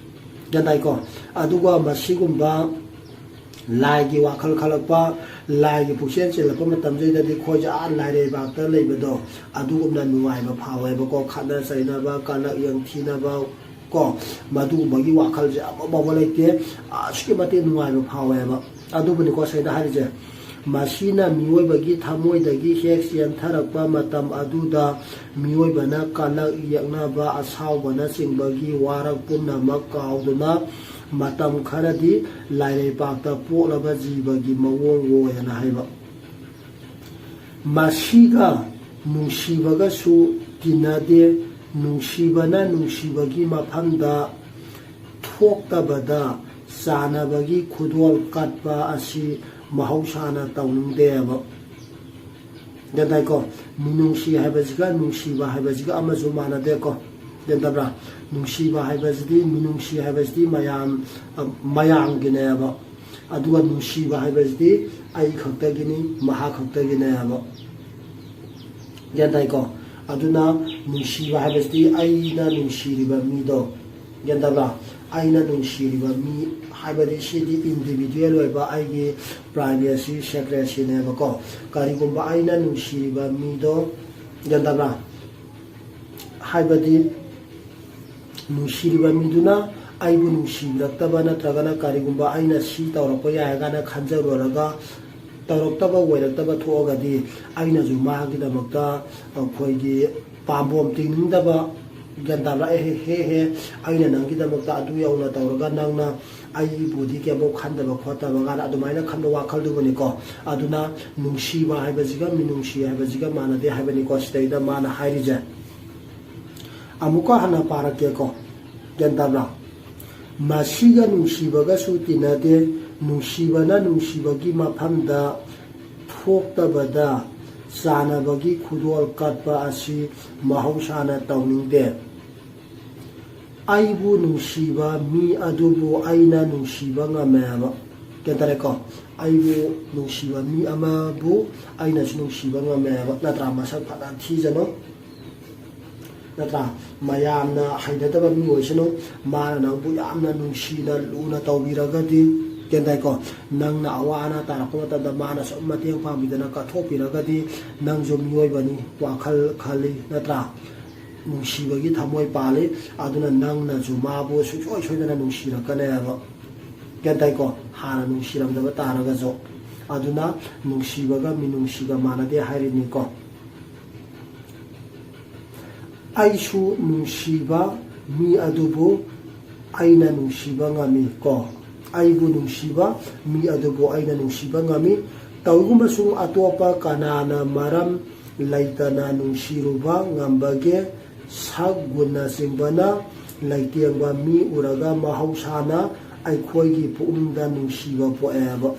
ꯒ꯭ꯌꯥꯟ ꯇꯥꯏꯀꯣ? ꯑꯗꯨꯒ ꯃꯁꯤꯒꯨꯝꯕ ꯂꯥꯏꯒꯤ ꯋꯥꯈꯜ ꯈꯜꯂꯛꯄ, ꯂꯥꯏꯒꯤ ꯄꯨꯛꯆꯦꯜ ꯆꯦꯜꯂꯛꯄ ꯃꯇꯝꯁꯤꯗꯗꯤ ꯑꯩꯈꯣꯏꯁꯦ ꯑꯥ ꯂꯥꯏꯔꯩꯕꯥꯛꯇ ꯂꯩꯕꯗꯣ ꯑꯗꯨꯒꯨꯝꯅ ꯅꯨꯡꯉꯥꯏꯕ ꯐꯥꯎꯋꯦꯕꯀꯣ꯫ ꯈꯠꯅ ꯆꯩꯅꯕ, ꯀꯂꯛ ꯌꯦꯡꯊꯤꯅꯕ ꯀꯣ, ꯃꯗꯨꯒꯨꯝꯕꯒꯤ ꯋꯥꯈꯜꯁꯦ ꯑꯃꯐꯥꯎꯕ ꯂꯩꯇꯦ꯫ ꯑꯁꯨꯛꯀꯤ ꯃꯇꯤꯛ ꯅꯨꯡꯉꯥꯏꯕ ꯐꯥꯎꯋꯦꯕ꯫ ꯑꯗꯨꯕꯨꯅꯤꯀꯣ ꯁꯤꯗ ꯍꯥꯏꯔꯤꯁꯦ, ꯃꯁꯤꯅ ꯃꯤꯑꯣꯏꯕꯒꯤ ꯊꯃꯣꯏꯗꯒꯤ ꯍꯦꯛ ꯆꯦꯟꯊꯔꯛꯄ ꯃꯇꯝ ꯑꯗꯨꯗ ꯃꯤꯑꯣꯏꯕꯅ ꯀꯂꯛ ꯌꯦꯛꯅꯕ, ꯑꯁꯥꯎꯕꯅꯆꯤꯡꯕꯒꯤ ꯋꯥꯔꯛ ꯄꯨꯝꯅꯃꯛ ꯀꯥꯎꯗꯨꯅ ꯃꯇꯝ ꯈꯔꯗꯤ ꯂꯥꯏꯔꯩꯄꯥꯛꯇ ꯄꯣꯛꯂꯕ ꯖꯤꯕꯒꯤ ꯃꯑꯣꯡ ꯑꯣꯏ ꯍꯥꯏꯅ ꯍꯥꯏꯕ꯫ ꯃꯁꯤꯒ ꯅꯨꯡꯁꯤꯕꯒꯁꯨ ꯇꯤꯟꯅꯗꯦ꯫ ꯅꯨꯡꯁꯤꯕꯅ ꯅꯨꯡꯁꯤꯕꯒꯤ ꯃꯐꯝꯗ ꯊꯣꯛꯇꯕꯗ ꯆꯥꯟꯅꯕꯒꯤ ꯈꯨꯗꯣꯜ ꯀꯠꯄ ꯑꯁꯤ ꯃꯍꯧꯁꯥꯅ ꯇꯧꯅꯤꯡꯗꯦꯕ꯫ ꯒ꯭ꯌꯥꯟ ꯇꯥꯏꯀꯣ? ꯃꯤꯅꯨꯡꯁꯤ ꯍꯥꯏꯕꯁꯤꯒ ꯅꯨꯡꯁꯤꯕ ꯍꯥꯏꯕꯁꯤꯒ ꯑꯃꯁꯨ ꯃꯥꯟꯅꯗꯦꯀꯣ꯫ ꯒ꯭ꯌꯥꯟ ꯇꯥꯕ꯭ꯔꯥ? ꯅꯨꯡꯁꯤꯕ ꯍꯥꯏꯕꯁꯤꯗꯤ, ꯃꯤꯅꯨꯡꯁꯤ ꯍꯥꯏꯕꯁꯤꯗꯤ ꯃꯌꯥꯝ, ꯑ, ꯃꯌꯥꯝꯒꯤꯅꯦꯕ꯫ ꯑꯗꯨꯒ ꯅꯨꯡꯁꯤꯕ ꯍꯥꯏꯕꯁꯤꯗꯤ ꯑꯩ ꯈꯛꯇꯒꯤꯅꯤ, ꯃꯍꯥꯛ ꯈꯛꯇꯒꯤꯅꯦꯕ꯫ ꯒ꯭ꯌꯥꯟ ꯇꯥꯏꯀꯣ? ꯑꯗꯨꯅ ꯅꯨꯡꯁꯤꯕ ꯍꯥꯏꯕꯁꯤꯗꯤ ꯑꯩꯅ ꯅꯨꯡꯁꯤꯔꯤꯕ ꯃꯤꯗꯣ, ꯒ꯭ꯌꯥꯟ ꯇꯥꯕ꯭ꯔꯥ? ꯑꯩꯅ ꯅꯨꯡꯁꯤꯔꯤꯕ ꯃꯤ ꯍꯥꯏꯕꯗꯤ ꯁꯤꯗꯤ individual ꯑꯣꯏꯕ ꯑꯩꯒꯤ privacy, secrecyꯅꯦꯕꯀꯣ꯫ ꯀꯔꯤꯒꯨꯝꯕ ꯑꯩꯅ ꯅꯨꯡꯁꯤꯔꯤꯕ ꯃꯤꯗꯣ, ꯒ꯭ꯌꯥꯟ ꯇꯥꯕ꯭ꯔꯥ? ꯍꯥꯏꯕꯗꯤ ꯅꯨꯡꯁꯤꯔꯤꯕ ꯃꯤꯗꯨꯅ ꯑꯩꯕꯨ ꯅꯨꯡꯁꯤꯕꯤꯔꯛꯇꯕ ꯅꯠꯇ꯭ꯔꯒꯅ ꯀꯔꯤꯒꯨꯝꯕ ꯑꯩꯅ ꯁꯤ ꯇꯧꯔꯛꯄ ꯌꯥꯏ ꯀꯥꯏꯅ ꯈꯟꯖꯔꯨꯔꯒ ꯇꯧꯔꯛꯇꯕ ꯑꯣꯏꯔꯛꯇꯕ ꯊꯣꯛꯑꯒꯗꯤ ꯑꯩꯅꯁꯨ ꯃꯥꯒꯤꯗꯃꯛꯇ ꯑꯩꯈꯣꯏꯒꯤ ꯄꯥꯝꯕꯣꯝ ꯇꯤꯡꯅꯤꯡꯗꯕ, ꯒ꯭ꯌꯥꯟ ꯇꯥꯕ꯭ꯔꯥ? ꯑꯦ ꯍꯦ ꯍꯦ ꯍꯦ, ꯑꯩꯅ ꯅꯪꯒꯤꯗꯃꯛꯇ ꯑꯗꯨ ꯌꯧꯅ ꯇꯧꯔꯒ ꯅꯪꯅ ꯑꯩꯕꯨꯗꯤ ꯀꯩꯝꯐꯥꯎ ꯈꯟꯗꯕ ꯈꯣꯠꯇꯕ ꯀꯥꯏꯅ ꯑꯗꯨꯃꯥꯏꯅ ꯈꯟꯕ ꯋꯥꯈꯜꯗꯨꯕꯨꯅꯤꯀꯣ꯫ ꯑꯗꯨꯅ ꯅꯨꯡꯁꯤꯕ ꯍꯥꯏꯕꯁꯤꯒ ꯃꯤꯅꯨꯡꯁꯤ ꯍꯥꯏꯕꯁꯤꯒ ꯃꯥꯟꯅꯗꯦ ꯍꯥꯏꯕꯅꯤꯀꯣ ꯁꯤꯗꯩꯗ ꯃꯥꯅ ꯍꯥꯏꯔꯤꯁꯦ꯫ ꯑꯃꯨꯛꯀ ꯍꯟꯅ ꯄꯥꯔꯛꯀꯦꯀꯣ꯫ ꯒ꯭ꯌꯥꯟ ꯇꯥꯕ꯭ꯔꯥ? ꯃꯁꯤꯒ ꯅꯨꯡꯁꯤꯕꯒꯁꯨ ꯇꯤꯟꯅꯗꯦ꯫ ꯅꯨꯡꯁꯤꯕꯅ ꯅꯨꯡꯁꯤꯕꯒꯤ ꯃꯐꯝꯗ ꯊꯣꯛꯇꯕꯗ ꯆꯥꯟꯅꯕꯒꯤ ꯈꯨꯗꯣꯜ ꯀꯠꯄ ꯑꯁꯤ ꯃꯍꯧꯁꯥꯅ ꯇꯧꯅꯤꯡꯗꯦ꯫ ꯑꯩꯕꯨ ꯅꯨꯡꯁꯤꯕ ꯃꯤ ꯑꯗꯨꯕꯨ ꯑꯩꯅ ꯅꯨꯡꯁꯤꯕ ꯉꯝꯃꯦꯕ꯫ ꯒ꯭ꯌꯥꯟ ꯇꯥꯔꯦꯀꯣ? ꯑꯩꯕꯨ ꯅꯨꯡꯁꯤꯕ ꯃꯤ ꯑꯃꯕꯨ ꯑꯩꯅꯁꯨ ꯅꯨꯡꯁꯤꯕ ꯉꯝꯃꯦꯕ꯫ ꯅꯠꯇ꯭ꯔꯥ? ꯃꯁꯛ ꯐꯅ ꯊꯤꯖꯅꯨ, ꯅꯠꯇ꯭ꯔꯥ? ꯃꯌꯥꯝꯅ ꯍꯩꯅꯗꯕ ꯃꯤ ꯑꯣꯏꯁꯅꯨ, ꯃꯥꯅ ꯅꯪꯕꯨ ꯌꯥꯝꯅ ꯅꯨꯡꯁꯤꯅ ꯂꯨꯅ ꯇꯧꯕꯤꯔꯒꯗꯤ, ꯒ꯭ꯌꯥꯟ ꯇꯥꯏꯀꯣ? ꯅꯪꯅ ꯑꯋꯥ ꯑꯅꯥ ꯇꯥꯔꯛꯄ ꯃꯇꯝꯗ ꯃꯥꯅ ꯁꯨꯝ ꯃꯇꯦꯡ ꯄꯥꯡꯕꯤꯗꯅ ꯀꯠꯊꯣꯛꯄꯤꯔꯒꯗꯤ, ꯅꯪꯁꯨ ꯃꯤꯑꯣꯏꯕꯅꯤ, ꯋꯥꯈꯜ ꯈꯜꯂꯤ, ꯅꯠꯇ꯭ꯔꯥ? ꯅꯨꯡꯁꯤꯕꯒꯤ ꯊꯃꯣꯏ ꯄꯥꯜꯂꯤ꯫ ꯑꯗꯨꯅ ꯅꯪꯅꯁꯨ ꯃꯥꯕꯨ ꯁꯨꯡꯁꯣꯏ ꯁꯣꯏꯗꯅ ꯅꯨꯡꯁꯤꯔꯛꯀꯅꯦꯕ꯫ ꯒ꯭ꯌꯥꯟ ꯇꯥꯏꯀꯣ? ꯍꯥꯟꯅ ꯅꯨꯡꯁꯤꯔꯝꯗꯕ ꯇꯥꯔꯒꯁꯨ꯫ ꯑꯗꯨꯅ ꯅꯨꯡꯁꯤꯕꯒ ꯃꯤꯅꯨꯡꯁꯤꯒ ꯃꯥꯟꯅꯗꯦ ꯍꯥꯏꯔꯤꯅꯤꯀꯣ꯫ ꯑꯩꯁꯨ ꯅꯨꯡꯁꯤꯕ ꯃꯤ ꯑꯗꯨꯕꯨ ꯑꯩꯅ ꯅꯨꯡꯁꯤꯕ ꯉꯝꯃꯤ ꯀꯣ꯫ ꯑꯩꯕꯨ ꯅꯨꯡꯁꯤꯕ ꯃꯤ ꯑꯗꯨꯕꯨ ꯑꯩꯅ ꯅꯨꯡꯁꯤꯕ ꯉꯝꯃꯤ꯫ ꯇꯧꯏꯒꯨꯝꯕꯁꯨꯡ ꯑꯇꯣꯞꯄ ꯀꯅꯥꯅ ꯃꯔꯝ ꯂꯩꯇꯅ ꯅꯨꯡꯁꯤꯔꯨꯕ ꯉꯝꯕꯒꯦ? ꯁꯛ ꯒꯨꯟꯅꯆꯤꯡꯕꯅ ꯂꯩꯇꯦꯡꯕ ꯃꯤ ꯎꯔꯒ ꯃꯍꯧꯁꯥꯅ ꯑꯩꯈꯣꯏꯒꯤ ꯄꯨꯛꯅꯤꯡꯗ ꯅꯨꯡꯁꯤꯕ ꯄꯣꯛꯑꯦꯕ꯫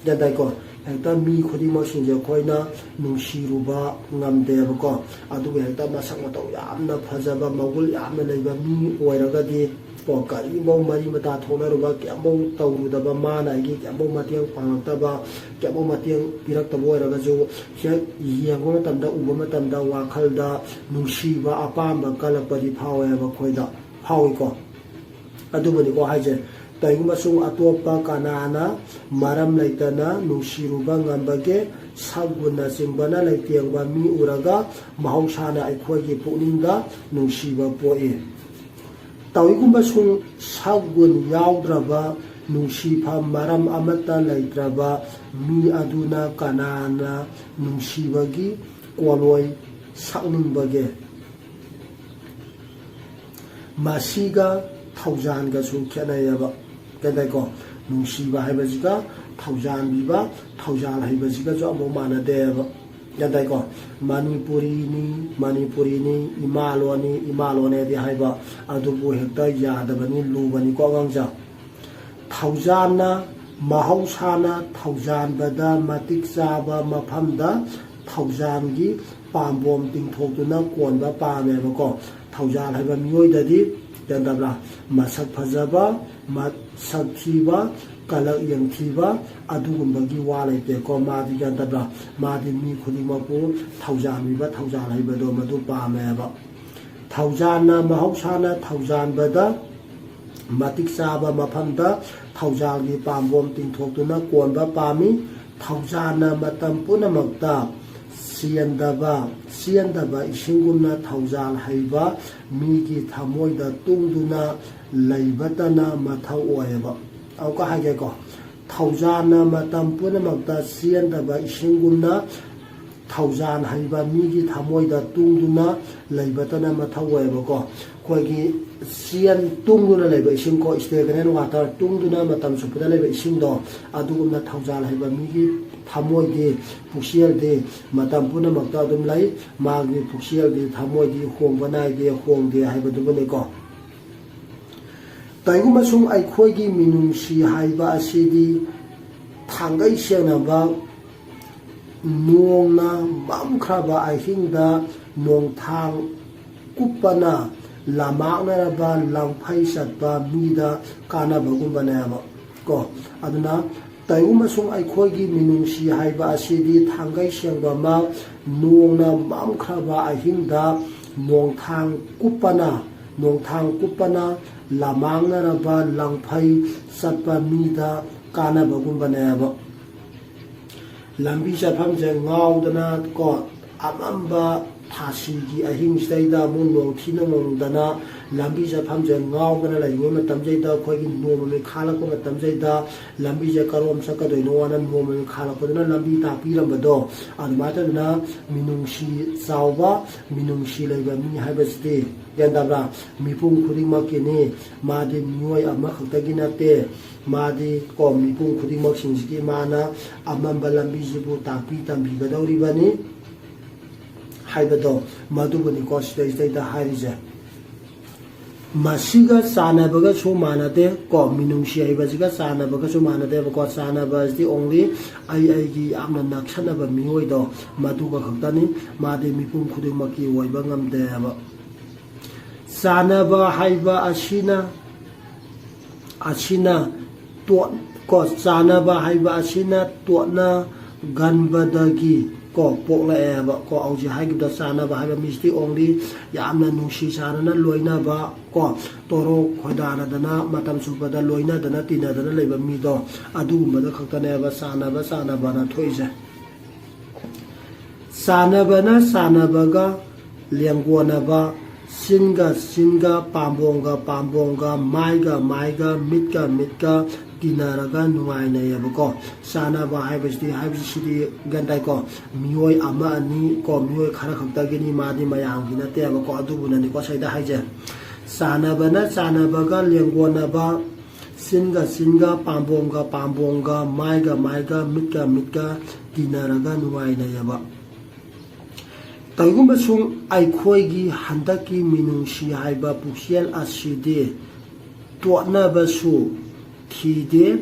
ꯒ꯭ꯌꯥꯟ ꯇꯥꯏꯀꯣ? ꯍꯦꯛꯇ ꯃꯤ ꯈꯨꯗꯤꯡꯃꯛꯁꯤꯡꯁꯦ ꯑꯩꯈꯣꯏꯅ ꯅꯨꯡꯁꯤꯔꯨꯕ ꯉꯝꯗꯦꯕꯀꯣ꯫ ꯑꯗꯨꯕꯨ ꯍꯦꯛꯇ ꯃꯁꯛ ꯃꯇꯧ ꯌꯥꯝꯅ ꯐꯖꯕ, ꯃꯒꯨꯟ ꯌꯥꯝꯅ ꯂꯩꯕ ꯃꯤ ꯑꯣꯏꯔꯒꯗꯤ ꯀꯣ, ꯀꯔꯤꯝꯐꯧ ꯃꯔꯤ ꯃꯇꯥ ꯊꯣꯛꯅꯔꯨꯕ, ꯀꯩꯝꯐꯧ ꯇꯧꯔꯨꯗꯕ, ꯃꯥꯅ ꯑꯩꯒꯤ ꯀꯩꯝꯐꯧ ꯃꯇꯦꯡ ꯄꯥꯡꯂꯛꯇꯕ, ꯀꯩꯝꯐꯧ ꯃꯇꯦꯡ ꯄꯤꯔꯛꯇꯕ ꯑꯣꯏꯔꯒꯁꯨ, ꯍꯦꯛ ꯌꯦꯡꯕ ꯃꯇꯝꯗ, ꯎꯕ ꯃꯇꯝꯗ ꯋꯥꯈꯜꯗ ꯅꯨꯡꯁꯤꯕ, ꯑꯄꯥꯝꯕ ꯀꯜꯂꯛꯄꯗꯤ ꯐꯥꯎꯋꯦꯕ ꯑꯩꯈꯣꯏꯗ, ꯐꯥꯎꯏꯀꯣ꯫ ꯑꯗꯨꯕꯨꯅꯤꯀꯣ ꯍꯥꯏꯁꯦ, ꯀꯔꯤꯒꯨꯝꯕ ꯁꯨꯝ ꯑꯇꯣꯞꯄ ꯀꯅꯥꯅ ꯃꯔꯝ ꯂꯩꯇꯅ ꯅꯨꯡꯁꯤꯔꯨꯕ ꯉꯝꯕꯒꯦ? ꯁꯛ ꯒꯨꯟꯅꯆꯤꯡꯕꯅ ꯂꯩꯇꯦꯡꯕ ꯃꯤ ꯎꯔꯒ ꯃꯍꯧꯁꯥꯅ ꯑꯩꯈꯣꯏꯒꯤ ꯄꯨꯛꯅꯤꯡꯗ ꯅꯨꯡꯁꯤꯕ ꯄꯣꯛꯏ꯫ ꯇꯧꯏꯒꯨꯝꯕ ꯁꯨꯝ ꯁꯛ ꯒꯨꯟ ꯌꯥꯎꯗ꯭ꯔꯕ, ꯅꯨꯡꯁꯤꯐꯝ ꯃꯔꯝ ꯑꯃꯠꯇ ꯂꯩꯇ꯭ꯔꯕ ꯃꯤ ꯑꯗꯨꯅ ꯀꯅꯥꯅ ꯅꯨꯡꯁꯤꯕꯒꯤ ꯀꯣꯂꯣꯏ ꯁꯛꯅꯤꯡꯕꯒꯦ? ꯃꯁꯤꯒ ꯊꯧꯖꯥꯜꯒꯁꯨ ꯈꯦꯠꯅꯩꯌꯦꯕ꯫ ꯒ꯭ꯌꯥꯟ ꯇꯥꯏꯀꯣ? ꯅꯨꯡꯁꯤꯕ ꯍꯥꯏꯕꯁꯤꯒ ꯊꯧꯖꯥꯜꯕꯤꯕ, ꯊꯧꯖꯥꯜ ꯍꯩꯕꯁꯤꯒꯁꯨ ꯑꯃꯨꯛ ꯃꯥꯟꯅꯗꯦꯕ꯫ ꯒ꯭ꯌꯥꯟ ꯇꯥꯏꯀꯣ? ꯃꯅꯤꯄꯨꯔꯤꯅꯤ, ꯃꯅꯤꯄꯨꯔꯤꯅꯤ, ꯏꯃꯥ ꯂꯣꯟꯅꯤ, ꯏꯃꯥ ꯂꯣꯟꯅꯦꯗꯤ ꯍꯥꯏꯕ ꯑꯗꯨꯕꯨ ꯍꯦꯛꯇ ꯌꯥꯗꯕꯅꯤ, ꯂꯨꯕꯅꯤꯀꯣ ꯑꯉꯥꯡꯁꯦ꯫ ꯊꯧꯖꯥꯟꯅ ꯃꯍꯧꯁꯥꯅ ꯊꯧꯖꯥꯟꯕꯗ ꯃꯇꯤꯛ ꯆꯥꯕ ꯃꯐꯝꯗ ꯊꯧꯖꯥꯟꯒꯤ ꯄꯥꯝꯕꯣꯝ ꯇꯤꯡꯊꯣꯛꯇꯨꯅ ꯀꯣꯟꯕ ꯄꯥꯝꯃꯦꯕꯀꯣ꯫ ꯊꯧꯖꯥꯟ ꯍꯥꯏꯕ ꯃꯤꯑꯣꯏꯗꯗꯤ ꯒ꯭ꯌꯥꯟ ꯇꯥꯕ꯭ꯔꯥ? ꯃꯁꯛ ꯐꯖꯕ, ꯃꯁꯛ ꯊꯤꯕ, ꯀꯂꯛ ꯌꯦꯡꯊꯤꯕ ꯑꯗꯨꯒꯨꯝꯕꯒꯤ ꯋꯥ ꯂꯩꯇꯦꯀꯣ꯫ ꯃꯥꯗꯤ ꯒ꯭ꯌꯥꯟ ꯇꯥꯕ꯭ꯔꯥ? ꯃꯥꯗꯤ ꯃꯤ ꯈꯨꯗꯤꯡꯃꯛꯄꯨ ꯊꯧꯖꯥꯟꯕꯤꯕ, ꯊꯧꯖꯥꯟ ꯍꯩꯕꯗꯣ ꯃꯗꯨ ꯄꯥꯝꯃꯦꯕ꯫ ꯊꯧꯖꯥꯟꯅ ꯃꯍꯧꯁꯥꯅ ꯊꯧꯖꯥꯟꯕꯗ ꯃꯇꯤꯛ ꯆꯥꯕ ꯃꯐꯝꯗ ꯊꯧꯖꯥꯜꯒꯤ ꯄꯥꯝꯕꯣꯝ ꯇꯤꯡꯊꯣꯛꯇꯨꯅ ꯀꯣꯟꯕ ꯄꯥꯝꯃꯤ꯫ ꯊꯧꯖꯥꯟꯅ ꯃꯇꯝ ꯄꯨꯝꯅꯃꯛꯇ ꯆꯦꯟꯗꯕ, ꯆꯦꯟꯗꯕ ꯏꯁꯤꯡꯒꯨꯝꯅ ꯊꯧꯖꯥꯜ ꯍꯩꯕ ꯃꯤꯒꯤ ꯊꯃꯣꯏꯗ ꯇꯨꯡꯗꯨꯅ ꯂꯩꯕꯇꯅ ꯃꯊꯧ ꯑꯣꯏꯌꯦꯕ꯫ ꯑꯃꯨꯛꯀ ꯍꯥꯏꯒꯦꯀꯣ꯫ ꯊꯧꯖꯥꯟꯅ ꯃꯇꯝ ꯄꯨꯝꯅꯃꯛꯇ ꯆꯦꯟꯗꯕ ꯏꯁꯤꯡꯒꯨꯝꯅ ꯊꯧꯖꯥꯟ ꯍꯩꯕ ꯃꯤꯒꯤ ꯊꯃꯣꯏꯗ ꯇꯨꯡꯗꯨꯅ ꯂꯩꯕꯇꯅ ꯃꯊꯧ ꯑꯣꯏꯌꯦꯕꯀꯣ꯫ ꯑꯩꯈꯣꯏꯒꯤ ꯆꯦꯟ ꯇꯨꯡꯗꯨꯅ ꯂꯩꯕ ꯏꯁꯤꯡ ꯀꯣ, stagnant water, ꯇꯨꯡꯗꯨꯅ ꯃꯇꯝ ꯆꯨꯞꯄꯗ ꯂꯩꯕ ꯏꯁꯤꯡꯗꯣ, ꯑꯗꯨꯒꯨꯝꯅ ꯊꯧꯖꯥꯜ ꯍꯩꯕ ꯃꯤꯒꯤ ꯊꯃꯣꯏꯗꯤ, ꯄꯨꯛꯆꯦꯜꯗꯤ ꯃꯇꯝ ꯄꯨꯝꯅꯃꯛꯇ ꯑꯗꯨꯝ ꯂꯩ꯫ ꯃꯥꯒꯤ ꯄꯨꯛꯆꯦꯜꯗꯤ, ꯊꯃꯣꯏꯗꯤ ꯍꯣꯡꯕ ꯅꯥꯏꯗꯦ, ꯍꯣꯡꯗꯦ ꯍꯥꯏꯕꯗꯨꯕꯨꯅꯤꯀꯣ꯫ ꯀꯩꯒꯨꯝꯕ ꯁꯨꯝ ꯑꯩꯈꯣꯏꯒꯤ ꯃꯤꯅꯨꯡꯁꯤ ꯍꯥꯏꯕ ꯑꯁꯤꯗꯤ ꯊꯥꯡꯒꯩ ꯁꯦꯡꯅꯕ ꯅꯣꯡꯅ ꯃꯝꯈ꯭ꯔꯕ ꯑꯍꯤꯡꯗ ꯅꯣꯡꯊꯥꯡ ꯀꯨꯞꯄꯅ ꯂꯝꯃꯥꯡꯅꯔꯕ ꯂꯝꯐꯩ ꯆꯠꯄ ꯃꯤꯗ ꯀꯥꯟꯅꯕꯒꯨꯝꯕꯅꯦꯕ ꯀꯣ꯫ ꯑꯗꯨꯅ ꯀꯩꯒꯨꯝꯕ ꯁꯨꯝ ꯑꯩꯈꯣꯏꯒꯤ ꯃꯤꯅꯨꯡꯁꯤ ꯍꯥꯏꯕ ꯑꯁꯤꯗꯤ ꯊꯥꯡꯒꯩ ꯁꯦꯡꯕ ꯑꯃ ꯅꯣꯡꯅ ꯃꯝꯈ꯭ꯔꯕ ꯑꯍꯤꯡꯗ ꯅꯣꯡꯊꯥꯡ ꯀꯨꯞꯄꯅ, ꯅꯣꯡꯊꯥꯡ ꯀꯨꯞꯄꯅ ꯂꯝꯃꯥꯡꯅꯔꯕ ꯂꯝꯐꯩ ꯆꯠꯄ ꯃꯤꯗ ꯀꯥꯟꯅꯕꯒꯨꯝꯕꯅꯦꯕ꯫ ꯂꯝꯕꯤ ꯆꯠꯐꯝꯁꯦ ꯉꯥꯎꯗꯅ ꯀꯣ, ꯑꯃꯝꯕ ꯊꯥꯁꯤꯒꯤ ꯑꯍꯤꯡꯁꯤꯗꯩꯗ ꯑꯃꯨꯛ ꯅꯣꯡ ꯊꯤꯅ ꯃꯪꯗꯅ ꯂꯝꯕꯤ ꯆꯠꯐꯝꯁꯦ ꯉꯥꯎꯗꯅ ꯂꯩꯔꯤꯉꯩ ꯃꯇꯝꯁꯤꯗꯩꯗ ꯑꯩꯈꯣꯏꯒꯤ ꯅꯣꯡꯃꯩ ꯈꯥꯜꯂꯛꯄ ꯃꯇꯝꯁꯤꯗꯩꯗ ꯂꯝꯕꯤꯁꯦ ꯀꯔꯣꯝ ꯆꯠꯀꯗꯣꯏꯅꯣ ꯍꯥꯏꯅ ꯅꯣꯡꯃꯩ ꯈꯥꯜꯂꯛꯄꯗꯨꯅ ꯂꯝꯕꯤ ꯇꯥꯛꯄꯤꯔꯝꯕꯗꯣ, ꯑꯗꯨꯃꯥꯏꯅ ꯇꯧꯗꯅ ꯃꯤꯅꯨꯡꯁꯤ ꯆꯥꯎꯕ, ꯃꯤꯅꯨꯡꯁꯤ ꯂꯩꯕ ꯃꯤ ꯍꯥꯏꯕꯁꯤꯗꯤ, ꯒ꯭ꯌꯥꯟ ꯇꯥꯕ꯭ꯔꯥ? ꯃꯤꯄꯨꯝ ꯈꯨꯗꯤꯡꯃꯛꯀꯤꯅꯤ꯫ ꯃꯥꯗꯤ ꯃꯤꯑꯣꯏ ꯑꯃꯈꯛꯇꯒꯤ ꯅꯠꯇꯦ꯫ ꯃꯥꯗꯤ ꯀꯣ ꯃꯤꯄꯨꯝ ꯈꯨꯗꯤꯡꯃꯛꯁꯤꯡꯁꯤꯒꯤ ꯃꯥꯅ ꯑꯃꯝꯕ ꯂꯝꯕꯤꯁꯤꯕꯨ ꯇꯥꯛꯄꯤ ꯇꯝꯕꯤꯒꯗꯧꯔꯤꯕꯅꯤ ꯍꯥꯏꯕꯗꯣ, ꯃꯗꯨꯕꯨꯅꯤꯀꯣ ꯁꯤꯗꯩꯁꯤꯗꯩꯗ ꯍꯥꯏꯔꯤꯁꯦ꯫ ꯃꯁꯤꯒ ꯆꯥꯟꯅꯕꯒꯁꯨ ꯃꯥꯟꯅꯗꯦ ꯀꯣ, ꯃꯤꯅꯨꯡꯁꯤ ꯍꯩꯕꯁꯤꯒ ꯆꯥꯟꯅꯕꯒꯁꯨ ꯃꯥꯟꯅꯗꯦꯕꯀꯣ꯫ ꯆꯥꯟꯅꯕ ꯑꯁꯤꯗꯤ only ꯑꯩ ꯑꯩꯒꯤ ꯌꯥꯝꯅ ꯅꯛꯁꯟꯅꯕ ꯃꯤꯑꯣꯏꯗꯣ, ꯃꯗꯨꯒ ꯈꯛꯇꯅꯤ꯫ ꯃꯥꯗꯤ ꯃꯤꯄꯨꯝ ꯈꯨꯗꯤꯡꯃꯛꯀꯤ ꯑꯣꯏꯕ ꯉꯝꯗꯦꯕ꯫ ꯆꯥꯟꯅꯕ ꯍꯥꯏꯕ ꯑꯁꯤꯅ, ꯑꯁꯤꯅ ꯇꯣꯠ-, ꯀꯣ, ꯆꯥꯟꯅꯕ ꯍꯥꯏꯕ ꯑꯁꯤꯅ ꯇꯣꯠꯅ ꯒꯟꯕꯗꯒꯤ ꯀꯣ ꯄꯣꯛꯂꯛꯑꯦꯕ ꯀꯣ꯫ ꯍꯧꯖꯤꯛ ꯍꯥꯏꯈꯤꯕꯗ ꯆꯥꯟꯅꯕ ꯍꯥꯏꯕ ꯃꯤꯁꯤꯗꯤ only ꯌꯥꯝꯅ ꯅꯨꯡꯁꯤ ꯆꯥꯟꯅꯅ ꯂꯣꯏꯅꯕ ꯀꯣ, ꯇꯣꯔꯣ ꯈꯣꯏꯗꯥꯅꯗꯅ ꯃꯇꯝ ꯆꯨꯞꯄꯗ ꯂꯣꯏꯅꯗꯅ ꯇꯤꯟꯅꯗꯅ ꯂꯩꯕ ꯃꯤꯗꯣ, ꯑꯗꯨꯒꯨꯝꯕꯗ ꯈꯛꯇꯅꯦꯕ ꯆꯥꯟꯅꯕ ꯆꯥꯟꯅꯕꯅ ꯊꯣꯛꯏꯁꯦ꯫ ꯆꯥꯟꯅꯕꯅ ꯆꯥꯟꯅꯕꯒ ꯂꯦꯡꯒꯣꯟꯅꯕ, ꯆꯤꯟꯒ ꯆꯤꯟꯒ, ꯄꯥꯝꯕꯣꯝꯒ ꯄꯥꯝꯕꯣꯝꯒ, ꯃꯥꯏꯒ ꯃꯥꯏꯒ, ꯃꯤꯠꯀ ꯃꯤꯠꯀ ꯇꯤꯟꯅꯔꯒ ꯅꯨꯡꯉꯥꯏꯅꯩꯌꯦꯕꯀꯣ꯫ ꯆꯥꯟꯅꯕ ꯍꯥꯏꯕꯁꯤꯗꯤ, ꯍꯥꯏꯕꯁꯤꯗꯤ ꯒ꯭ꯌꯥꯟ ꯇꯥꯏꯀꯣ? ꯃꯤꯑꯣꯏ ꯑꯃ ꯑꯅꯤ ꯀꯣ, ꯃꯤꯑꯣꯏ ꯈꯔ ꯈꯛꯇꯒꯤꯅꯤ, ꯃꯥꯗꯤ ꯃꯌꯥꯝꯒꯤ ꯅꯠꯇꯦꯕꯀꯣ꯫ ꯑꯗꯨꯕꯨꯅꯅꯤꯀꯣ ꯁꯤꯗ ꯍꯥꯏꯁꯦ, ꯆꯥꯟꯅꯕꯅ ꯆꯥꯟꯅꯕꯒ ꯂꯦꯡꯒꯣꯟꯅꯕ, ꯆꯤꯟꯒ ꯆꯤꯟꯒ, ꯄꯥꯝꯕꯣꯝꯒ ꯄꯥꯝꯕꯣꯝꯒ, ꯃꯥꯏꯒ ꯃꯥꯏꯒ, ꯃꯤꯠꯀ ꯃꯤꯠꯀ ꯇꯤꯟꯅꯔꯒ ꯅꯨꯡꯉꯥꯏꯅꯩꯌꯦꯕ꯫ ꯀꯔꯤꯒꯨꯝꯕ ꯁꯨꯝ ꯑꯩꯈꯣꯏꯒꯤ ꯍꯟꯗꯛꯀꯤ ꯃꯤꯅꯨꯡꯁꯤ ꯍꯥꯏꯕ ꯄꯨꯛꯆꯦꯜ ꯑꯁꯤꯗꯤ ꯇꯣꯠꯅꯕꯁꯨ ꯊꯤꯗꯦ,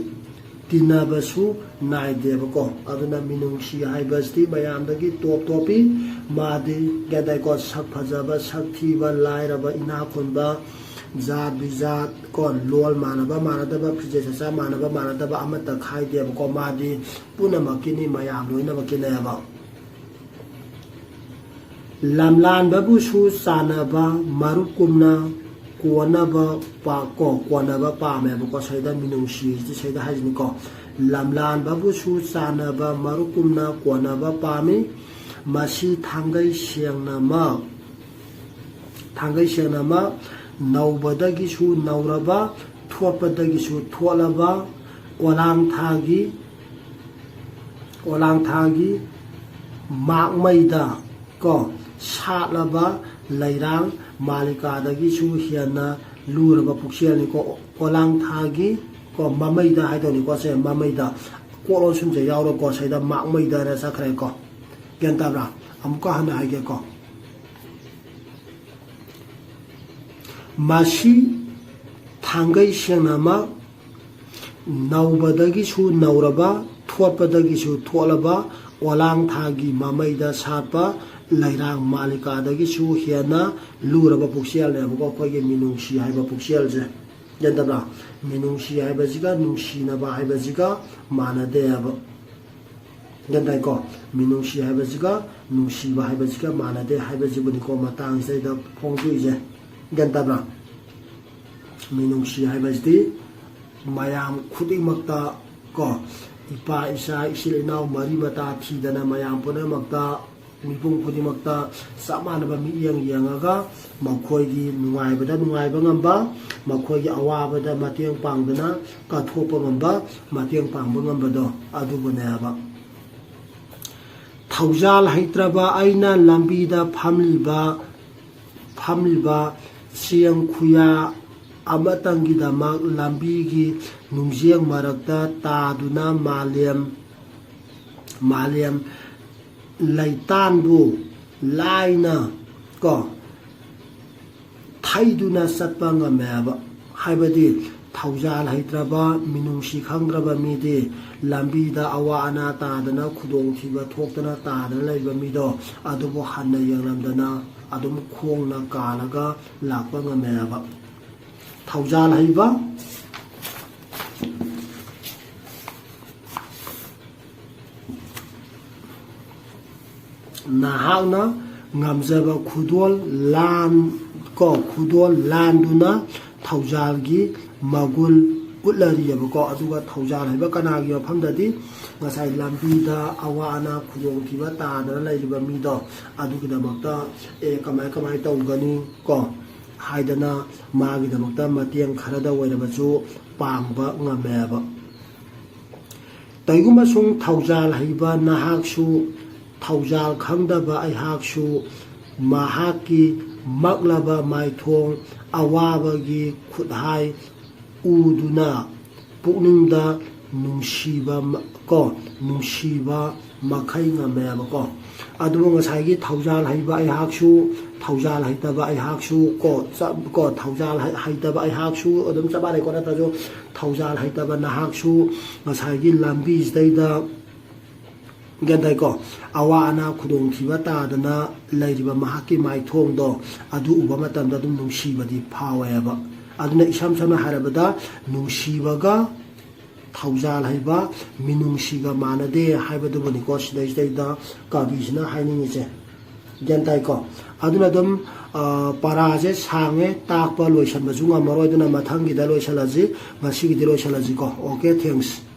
ꯇꯤꯟꯅꯕꯁꯨ ꯅꯥꯏꯗꯦꯕꯀꯣ꯫ ꯑꯗꯨꯅ ꯃꯤꯅꯨꯡꯁꯤ ꯍꯥꯏꯕꯁꯤꯗꯤ ꯃꯌꯥꯝꯗꯒꯤ ꯇꯣꯞ ꯇꯣꯞꯄꯤ꯫ ꯃꯥꯗꯤ ꯒ꯭ꯌꯥꯟ ꯇꯥꯏꯀꯣ, ꯁꯛ ꯐꯖꯕ, ꯁꯛ ꯊꯤꯕ, ꯂꯥꯏꯔꯕ, ꯏꯅꯥꯛ ꯈꯨꯟꯕ, ꯖꯥꯠ ꯕꯤꯖꯥꯠ ꯀꯣ, ꯂꯣꯜ ꯃꯥꯟꯅꯕ ꯃꯥꯟꯅꯗꯕ, ꯐꯤꯖꯦꯠ ꯆꯥꯛꯆꯥ ꯃꯥꯟꯅꯕ ꯃꯥꯟꯅꯗꯕ ꯑꯃꯠꯇ ꯈꯥꯏꯗꯦꯕꯀꯣ꯫ ꯃꯥꯗꯤ ꯄꯨꯝꯅꯃꯛꯀꯤꯅꯤ, ꯃꯌꯥꯝ ꯂꯣꯏꯅꯃꯛꯀꯤꯅꯦꯕ꯫ ꯂꯝꯂꯥꯟꯕꯕꯨꯁꯨ ꯆꯥꯟꯅꯕ ꯃꯔꯨꯞꯀꯨꯝꯅ ꯀꯣꯟꯅꯕ ꯄꯥ-, ꯀꯣ, ꯀꯣꯟꯅꯕ ꯄꯥꯝꯃꯦꯕꯀꯣ꯫ ꯁꯩꯗ ꯃꯤꯅꯨꯡꯁꯤꯁꯤ ꯁꯩꯗ ꯍꯥꯏꯁꯤꯅꯤꯀꯣ꯫ ꯂꯝꯂꯥꯟꯕꯕꯨꯁꯨ ꯆꯥꯟꯅꯕ ꯃꯔꯨꯞꯀꯨꯝꯅ ꯀꯣꯟꯅꯕ ꯄꯥꯝꯃꯤ꯫ ꯃꯁꯤ ꯊꯥꯡꯒꯩ ꯁꯦꯡꯅꯃꯛ, ꯊꯥꯡꯒꯩ ꯁꯦꯡꯅꯃꯛ ꯅꯧꯕꯗꯒꯤꯁꯨ ꯅꯧꯔꯕ, ꯊꯣꯠꯄꯗꯒꯤꯁꯨ ꯊꯣꯠꯂꯕ, ꯀꯣꯂꯥꯡꯊꯥꯒꯤ, ꯀꯣꯂꯥꯡꯊꯥꯒꯤ ꯃꯥꯛꯃꯩꯗ ꯀꯣ, ꯁꯥꯠꯂꯕ ꯂꯩꯔꯥꯡ ꯃꯥꯂꯤꯀꯥꯗꯒꯤꯁꯨ ꯍꯦꯟꯅ ꯂꯨꯔꯕ ꯄꯨꯛꯆꯦꯜꯅꯤꯀꯣ꯫ ꯀꯣꯂꯥꯡꯊꯥꯒꯤ ꯀꯣ, ꯃꯃꯩꯗ ꯍꯥꯏꯗꯧꯅꯤꯀꯣ, ꯁꯦ ꯃꯃꯩꯗ꯫ ꯀꯣꯛ ꯂꯣꯟꯁꯨꯝꯁꯦ ꯌꯥꯎꯔꯣꯀꯣ, ꯁꯤꯗ ꯃꯥꯛꯃꯩꯗꯅ ꯆꯠꯈ꯭ꯔꯦꯀꯣ꯫ ꯒ꯭ꯌꯥꯟ ꯇꯥꯕ꯭ꯔꯥ? ꯑꯃꯨꯛꯀ ꯍꯟꯅ ꯍꯥꯏꯒꯦꯀꯣ꯫ ꯃꯁꯤ ꯊꯥꯡꯒꯩ ꯁꯦꯡꯅꯃꯛ ꯅꯧꯕꯗꯒꯤꯁꯨ ꯅꯧꯔꯕ, ꯊꯣꯠꯄꯗꯒꯤꯁꯨ ꯊꯣꯠꯂꯕ, ꯑꯣꯂꯥꯡꯊꯥꯒꯤ ꯃꯃꯩꯗ ꯁꯥꯠꯄ ꯂꯩꯔꯥꯡ ꯃꯥꯂꯤꯀꯥꯗꯒꯤꯁꯨ ꯍꯦꯟꯅ ꯂꯨꯔꯕ ꯄꯨꯛꯆꯦꯜꯅꯦꯕꯀꯣ, ꯑꯩꯈꯣꯏꯒꯤ ꯃꯤꯅꯨꯡꯁꯤ ꯍꯥꯏꯕ ꯄꯨꯛꯆꯦꯜꯁꯦ꯫ ꯒ꯭ꯌꯥꯟ ꯇꯥꯕ꯭ꯔꯥ? ꯃꯤꯅꯨꯡꯁꯤ ꯍꯥꯏꯕꯁꯤꯒ ꯅꯨꯡꯁꯤꯅꯕ ꯍꯥꯏꯕꯁꯤꯒ ꯃꯥꯟꯅꯗꯦ ꯍꯥꯏꯕ꯫ ꯒ꯭ꯌꯥꯟ ꯇꯥꯏꯀꯣ? ꯃꯤꯅꯨꯡꯁꯤ ꯍꯥꯏꯕꯁꯤꯒ ꯅꯨꯡꯁꯤꯕ ꯍꯥꯏꯕꯁꯤꯒ ꯃꯥꯟꯅꯗꯦ ꯍꯥꯏꯕꯁꯤꯕꯨꯅꯤꯀꯣ ꯃꯇꯥꯡꯁꯤꯗꯩꯗ ꯐꯣꯡꯗꯣꯛꯏꯁꯦ꯫ ꯒ꯭ꯌꯥꯟ ꯇꯥꯕ꯭ꯔꯥ? ꯃꯤꯅꯨꯡꯁꯤ ꯍꯥꯏꯕꯁꯤꯗꯤ ꯃꯌꯥꯝ ꯈꯨꯗꯤꯡꯃꯛꯇ ꯀꯣ, ꯏꯄꯥ ꯏꯆꯥ ꯏꯆꯤꯜ ꯏꯅꯥꯎ ꯃꯔꯤ ꯃꯇꯥ ꯊꯤꯗꯅ ꯃꯌꯥꯝ ꯄꯨꯝꯅꯃꯛꯇ, ꯃꯤꯄꯨꯝ ꯈꯨꯗꯤꯡꯃꯛꯇ ꯆꯞ ꯃꯥꯟꯅꯕ ꯃꯤꯠꯌꯦꯡ ꯌꯦꯡꯉꯒ ꯃꯈꯣꯏꯒꯤ ꯅꯨꯡꯉꯥꯏꯕꯗ ꯅꯨꯡꯉꯥꯏꯕ ꯉꯝꯕ, ꯃꯈꯣꯏꯒꯤ ꯑꯋꯥꯕꯗ ꯃꯇꯦꯡ ꯄꯥꯡꯗꯅ ꯀꯠꯊꯣꯛꯄ ꯉꯝꯕ, ꯃꯇꯦꯡ ꯄꯥꯡꯕ ꯉꯝꯕꯗꯣ ꯑꯗꯨꯕꯨꯅꯦꯕ꯫ ꯊꯧꯖꯥꯜ ꯍꯩꯇ꯭ꯔꯕ ꯑꯩꯅ ꯂꯝꯕꯤꯗ ꯐꯝꯂꯤꯕ, ꯐꯝꯂꯤꯕ ꯆꯦꯡ ꯈꯨꯌꯥ ꯑꯃꯇꯪꯒꯤꯗꯃꯛ ꯂꯝꯕꯤꯒꯤ ꯅꯨꯡꯖꯦꯡ ꯃꯔꯛꯇ ꯇꯥꯗꯨꯅ ꯃꯥꯂꯦꯝ, ꯃꯥꯂꯦꯝ ꯂꯩꯇꯥꯟꯕꯨ ꯂꯥꯏꯅ ꯀꯣ, ꯊꯩꯗꯨꯅ ꯆꯠꯄ ꯉꯝꯃꯦꯕ꯫ ꯍꯥꯏꯕꯗꯤ ꯊꯧꯖꯥꯜ ꯍꯩꯇ꯭ꯔꯕ, ꯃꯤꯅꯨꯡꯁꯤ ꯈꯪꯗ꯭ꯔꯕ ꯃꯤꯗꯤ ꯂꯝꯕꯤꯗ ꯑꯋꯥ ꯑꯅꯥ ꯇꯥꯗꯅ, ꯈꯨꯗꯣꯡꯊꯤꯕ ꯊꯣꯛꯇꯅ ꯇꯥꯗꯅ ꯂꯩꯕ ꯃꯤꯗꯣ ꯑꯗꯨꯕꯨ ꯍꯟꯅ ꯌꯦꯡꯂꯝꯗꯅ ꯑꯗꯨꯝ ꯈꯣꯡꯅ ꯀꯥꯜꯂꯒ ꯂꯥꯛꯄ ꯉꯝꯃꯦꯕ꯫ ꯊꯧꯖꯥꯜ ꯍꯩꯕ ꯅꯍꯥꯛꯅ ꯉꯝꯖꯕ ꯈꯨꯗꯣꯜ ꯂꯥꯟ ꯀꯣ, ꯈꯨꯗꯣꯜ ꯂꯥꯟꯗꯨꯅ ꯊꯧꯖꯥꯜꯒꯤ ꯃꯒꯨꯟ ꯎꯠꯂꯔꯤꯑꯕꯀꯣ꯫ ꯑꯗꯨꯒ ꯊꯧꯖꯥꯜ ꯍꯥꯏꯕ ꯀꯅꯥꯒꯤ ꯃꯐꯝꯗꯗꯤ ꯉꯁꯥꯏ ꯂꯝꯕꯤꯗ ꯑꯋꯥ ꯑꯅꯥ ꯈꯨꯗꯣꯡꯊꯤꯕ ꯇꯥꯗꯅ ꯂꯩꯔꯤꯕ ꯃꯤꯗꯣ, ꯑꯗꯨꯒꯤꯗꯃꯛꯇ ꯑꯦ ꯀꯃꯥꯏ ꯀꯃꯥꯏ ꯇꯧꯒꯅꯤ ꯀꯣ ꯍꯥꯏꯗꯅ ꯃꯥꯒꯤꯗꯃꯛꯇ ꯃꯇꯦꯡ ꯈꯔꯗ ꯑꯣꯏꯔꯕꯁꯨ ꯄꯥꯡꯕ ꯉꯝꯃꯦꯕ꯫ ꯀꯩꯒꯨꯝꯕ ꯁꯨꯝ ꯊꯧꯖꯥꯜ ꯍꯩꯕ ꯅꯍꯥꯛꯁꯨ, ꯊꯧꯖꯥꯜ ꯈꯪꯗꯕ ꯑꯩꯍꯥꯛꯁꯨ ꯃꯍꯥꯛꯀꯤ ꯃꯛꯂꯕ ꯃꯥꯏꯊꯣꯡ, ꯑꯋꯥꯕꯒꯤ ꯈꯨꯠꯍꯥꯏ ꯎꯗꯨꯅ ꯄꯨꯛꯅꯤꯡꯗ ꯅꯨꯡꯁꯤꯕ ꯃ-, ꯀꯣ, ꯅꯨꯡꯁꯤꯕ ꯃꯈꯩ ꯉꯝꯃꯦꯕꯀꯣ꯫ ꯑꯗꯨꯕꯨ ꯉꯁꯥꯏꯒꯤ ꯊꯧꯖꯥꯜ ꯍꯩꯕ ꯑꯩꯍꯥꯛꯁꯨ, ꯊꯧꯖꯥꯜ ꯍꯩꯇꯕ ꯑꯩꯍꯥꯛꯁꯨ ꯀꯣ, ꯆꯞ-, ꯀꯣ, ꯊꯧꯖꯥꯜ ꯍꯩ-, ꯍꯩꯇꯕ ꯑꯩꯍꯥꯛꯁꯨ ꯑꯗꯨꯝ ꯆꯞ ꯃꯥꯟꯅꯩꯀꯣ꯫ ꯅꯠꯇ꯭ꯔꯁꯨ ꯊꯧꯖꯥꯜ ꯍꯩꯇꯕ ꯅꯍꯥꯛꯁꯨ ꯉꯁꯥꯏꯒꯤ ꯂꯝꯕꯤꯁꯤꯗꯩꯗ, ꯒ꯭ꯌꯥꯟ ꯇꯥꯏꯀꯣ, ꯑꯋꯥ ꯑꯅꯥ ꯈꯨꯗꯣꯡꯊꯤꯕ ꯇꯥꯗꯅ ꯂꯩꯔꯤꯕ ꯃꯍꯥꯛꯀꯤ ꯃꯥꯏꯊꯣꯡꯗꯣ, ꯑꯗꯨ ꯎꯕ ꯃꯇꯝꯗ ꯑꯗꯨꯝ ꯅꯨꯡꯁꯤꯕꯗꯤ ꯐꯥꯎꯋꯦꯕ꯫ ꯑꯗꯨꯅ ꯏꯁꯝ ꯁꯝꯅ ꯍꯥꯏꯔꯕꯗ, ꯅꯨꯡꯁꯤꯕꯒ ꯊꯧꯖꯥꯜ ꯍꯩꯕ ꯃꯤꯅꯨꯡꯁꯤꯒ ꯃꯥꯟꯅꯗꯦ ꯍꯥꯏꯕꯗꯨꯕꯨꯅꯤꯀꯣ ꯁꯤꯗꯩꯁꯤꯗꯩꯗ ꯀꯕꯤꯁꯤꯅ ꯍꯥꯏꯅꯤꯡꯉꯤꯁꯦ꯫ ꯒ꯭ꯌꯥꯟ ꯇꯥꯏꯀꯣ? ꯑꯗꯨꯅ ꯑꯗꯨꯝ, ꯑ, ꯄꯔꯥꯁꯦ ꯁꯥꯡꯉꯦ, ꯇꯥꯛꯄ ꯂꯣꯏꯁꯟꯕꯁꯨ ꯉꯝꯃꯔꯣꯏ꯫ ꯑꯗꯨꯅ ꯃꯊꯪꯒꯤꯗ ꯂꯣꯏꯁꯜꯂꯁꯤ, ꯉꯁꯤꯒꯤꯗꯤ ꯂꯣꯏꯁꯜꯂꯁꯤꯀꯣ꯫ Okay, thanks꯫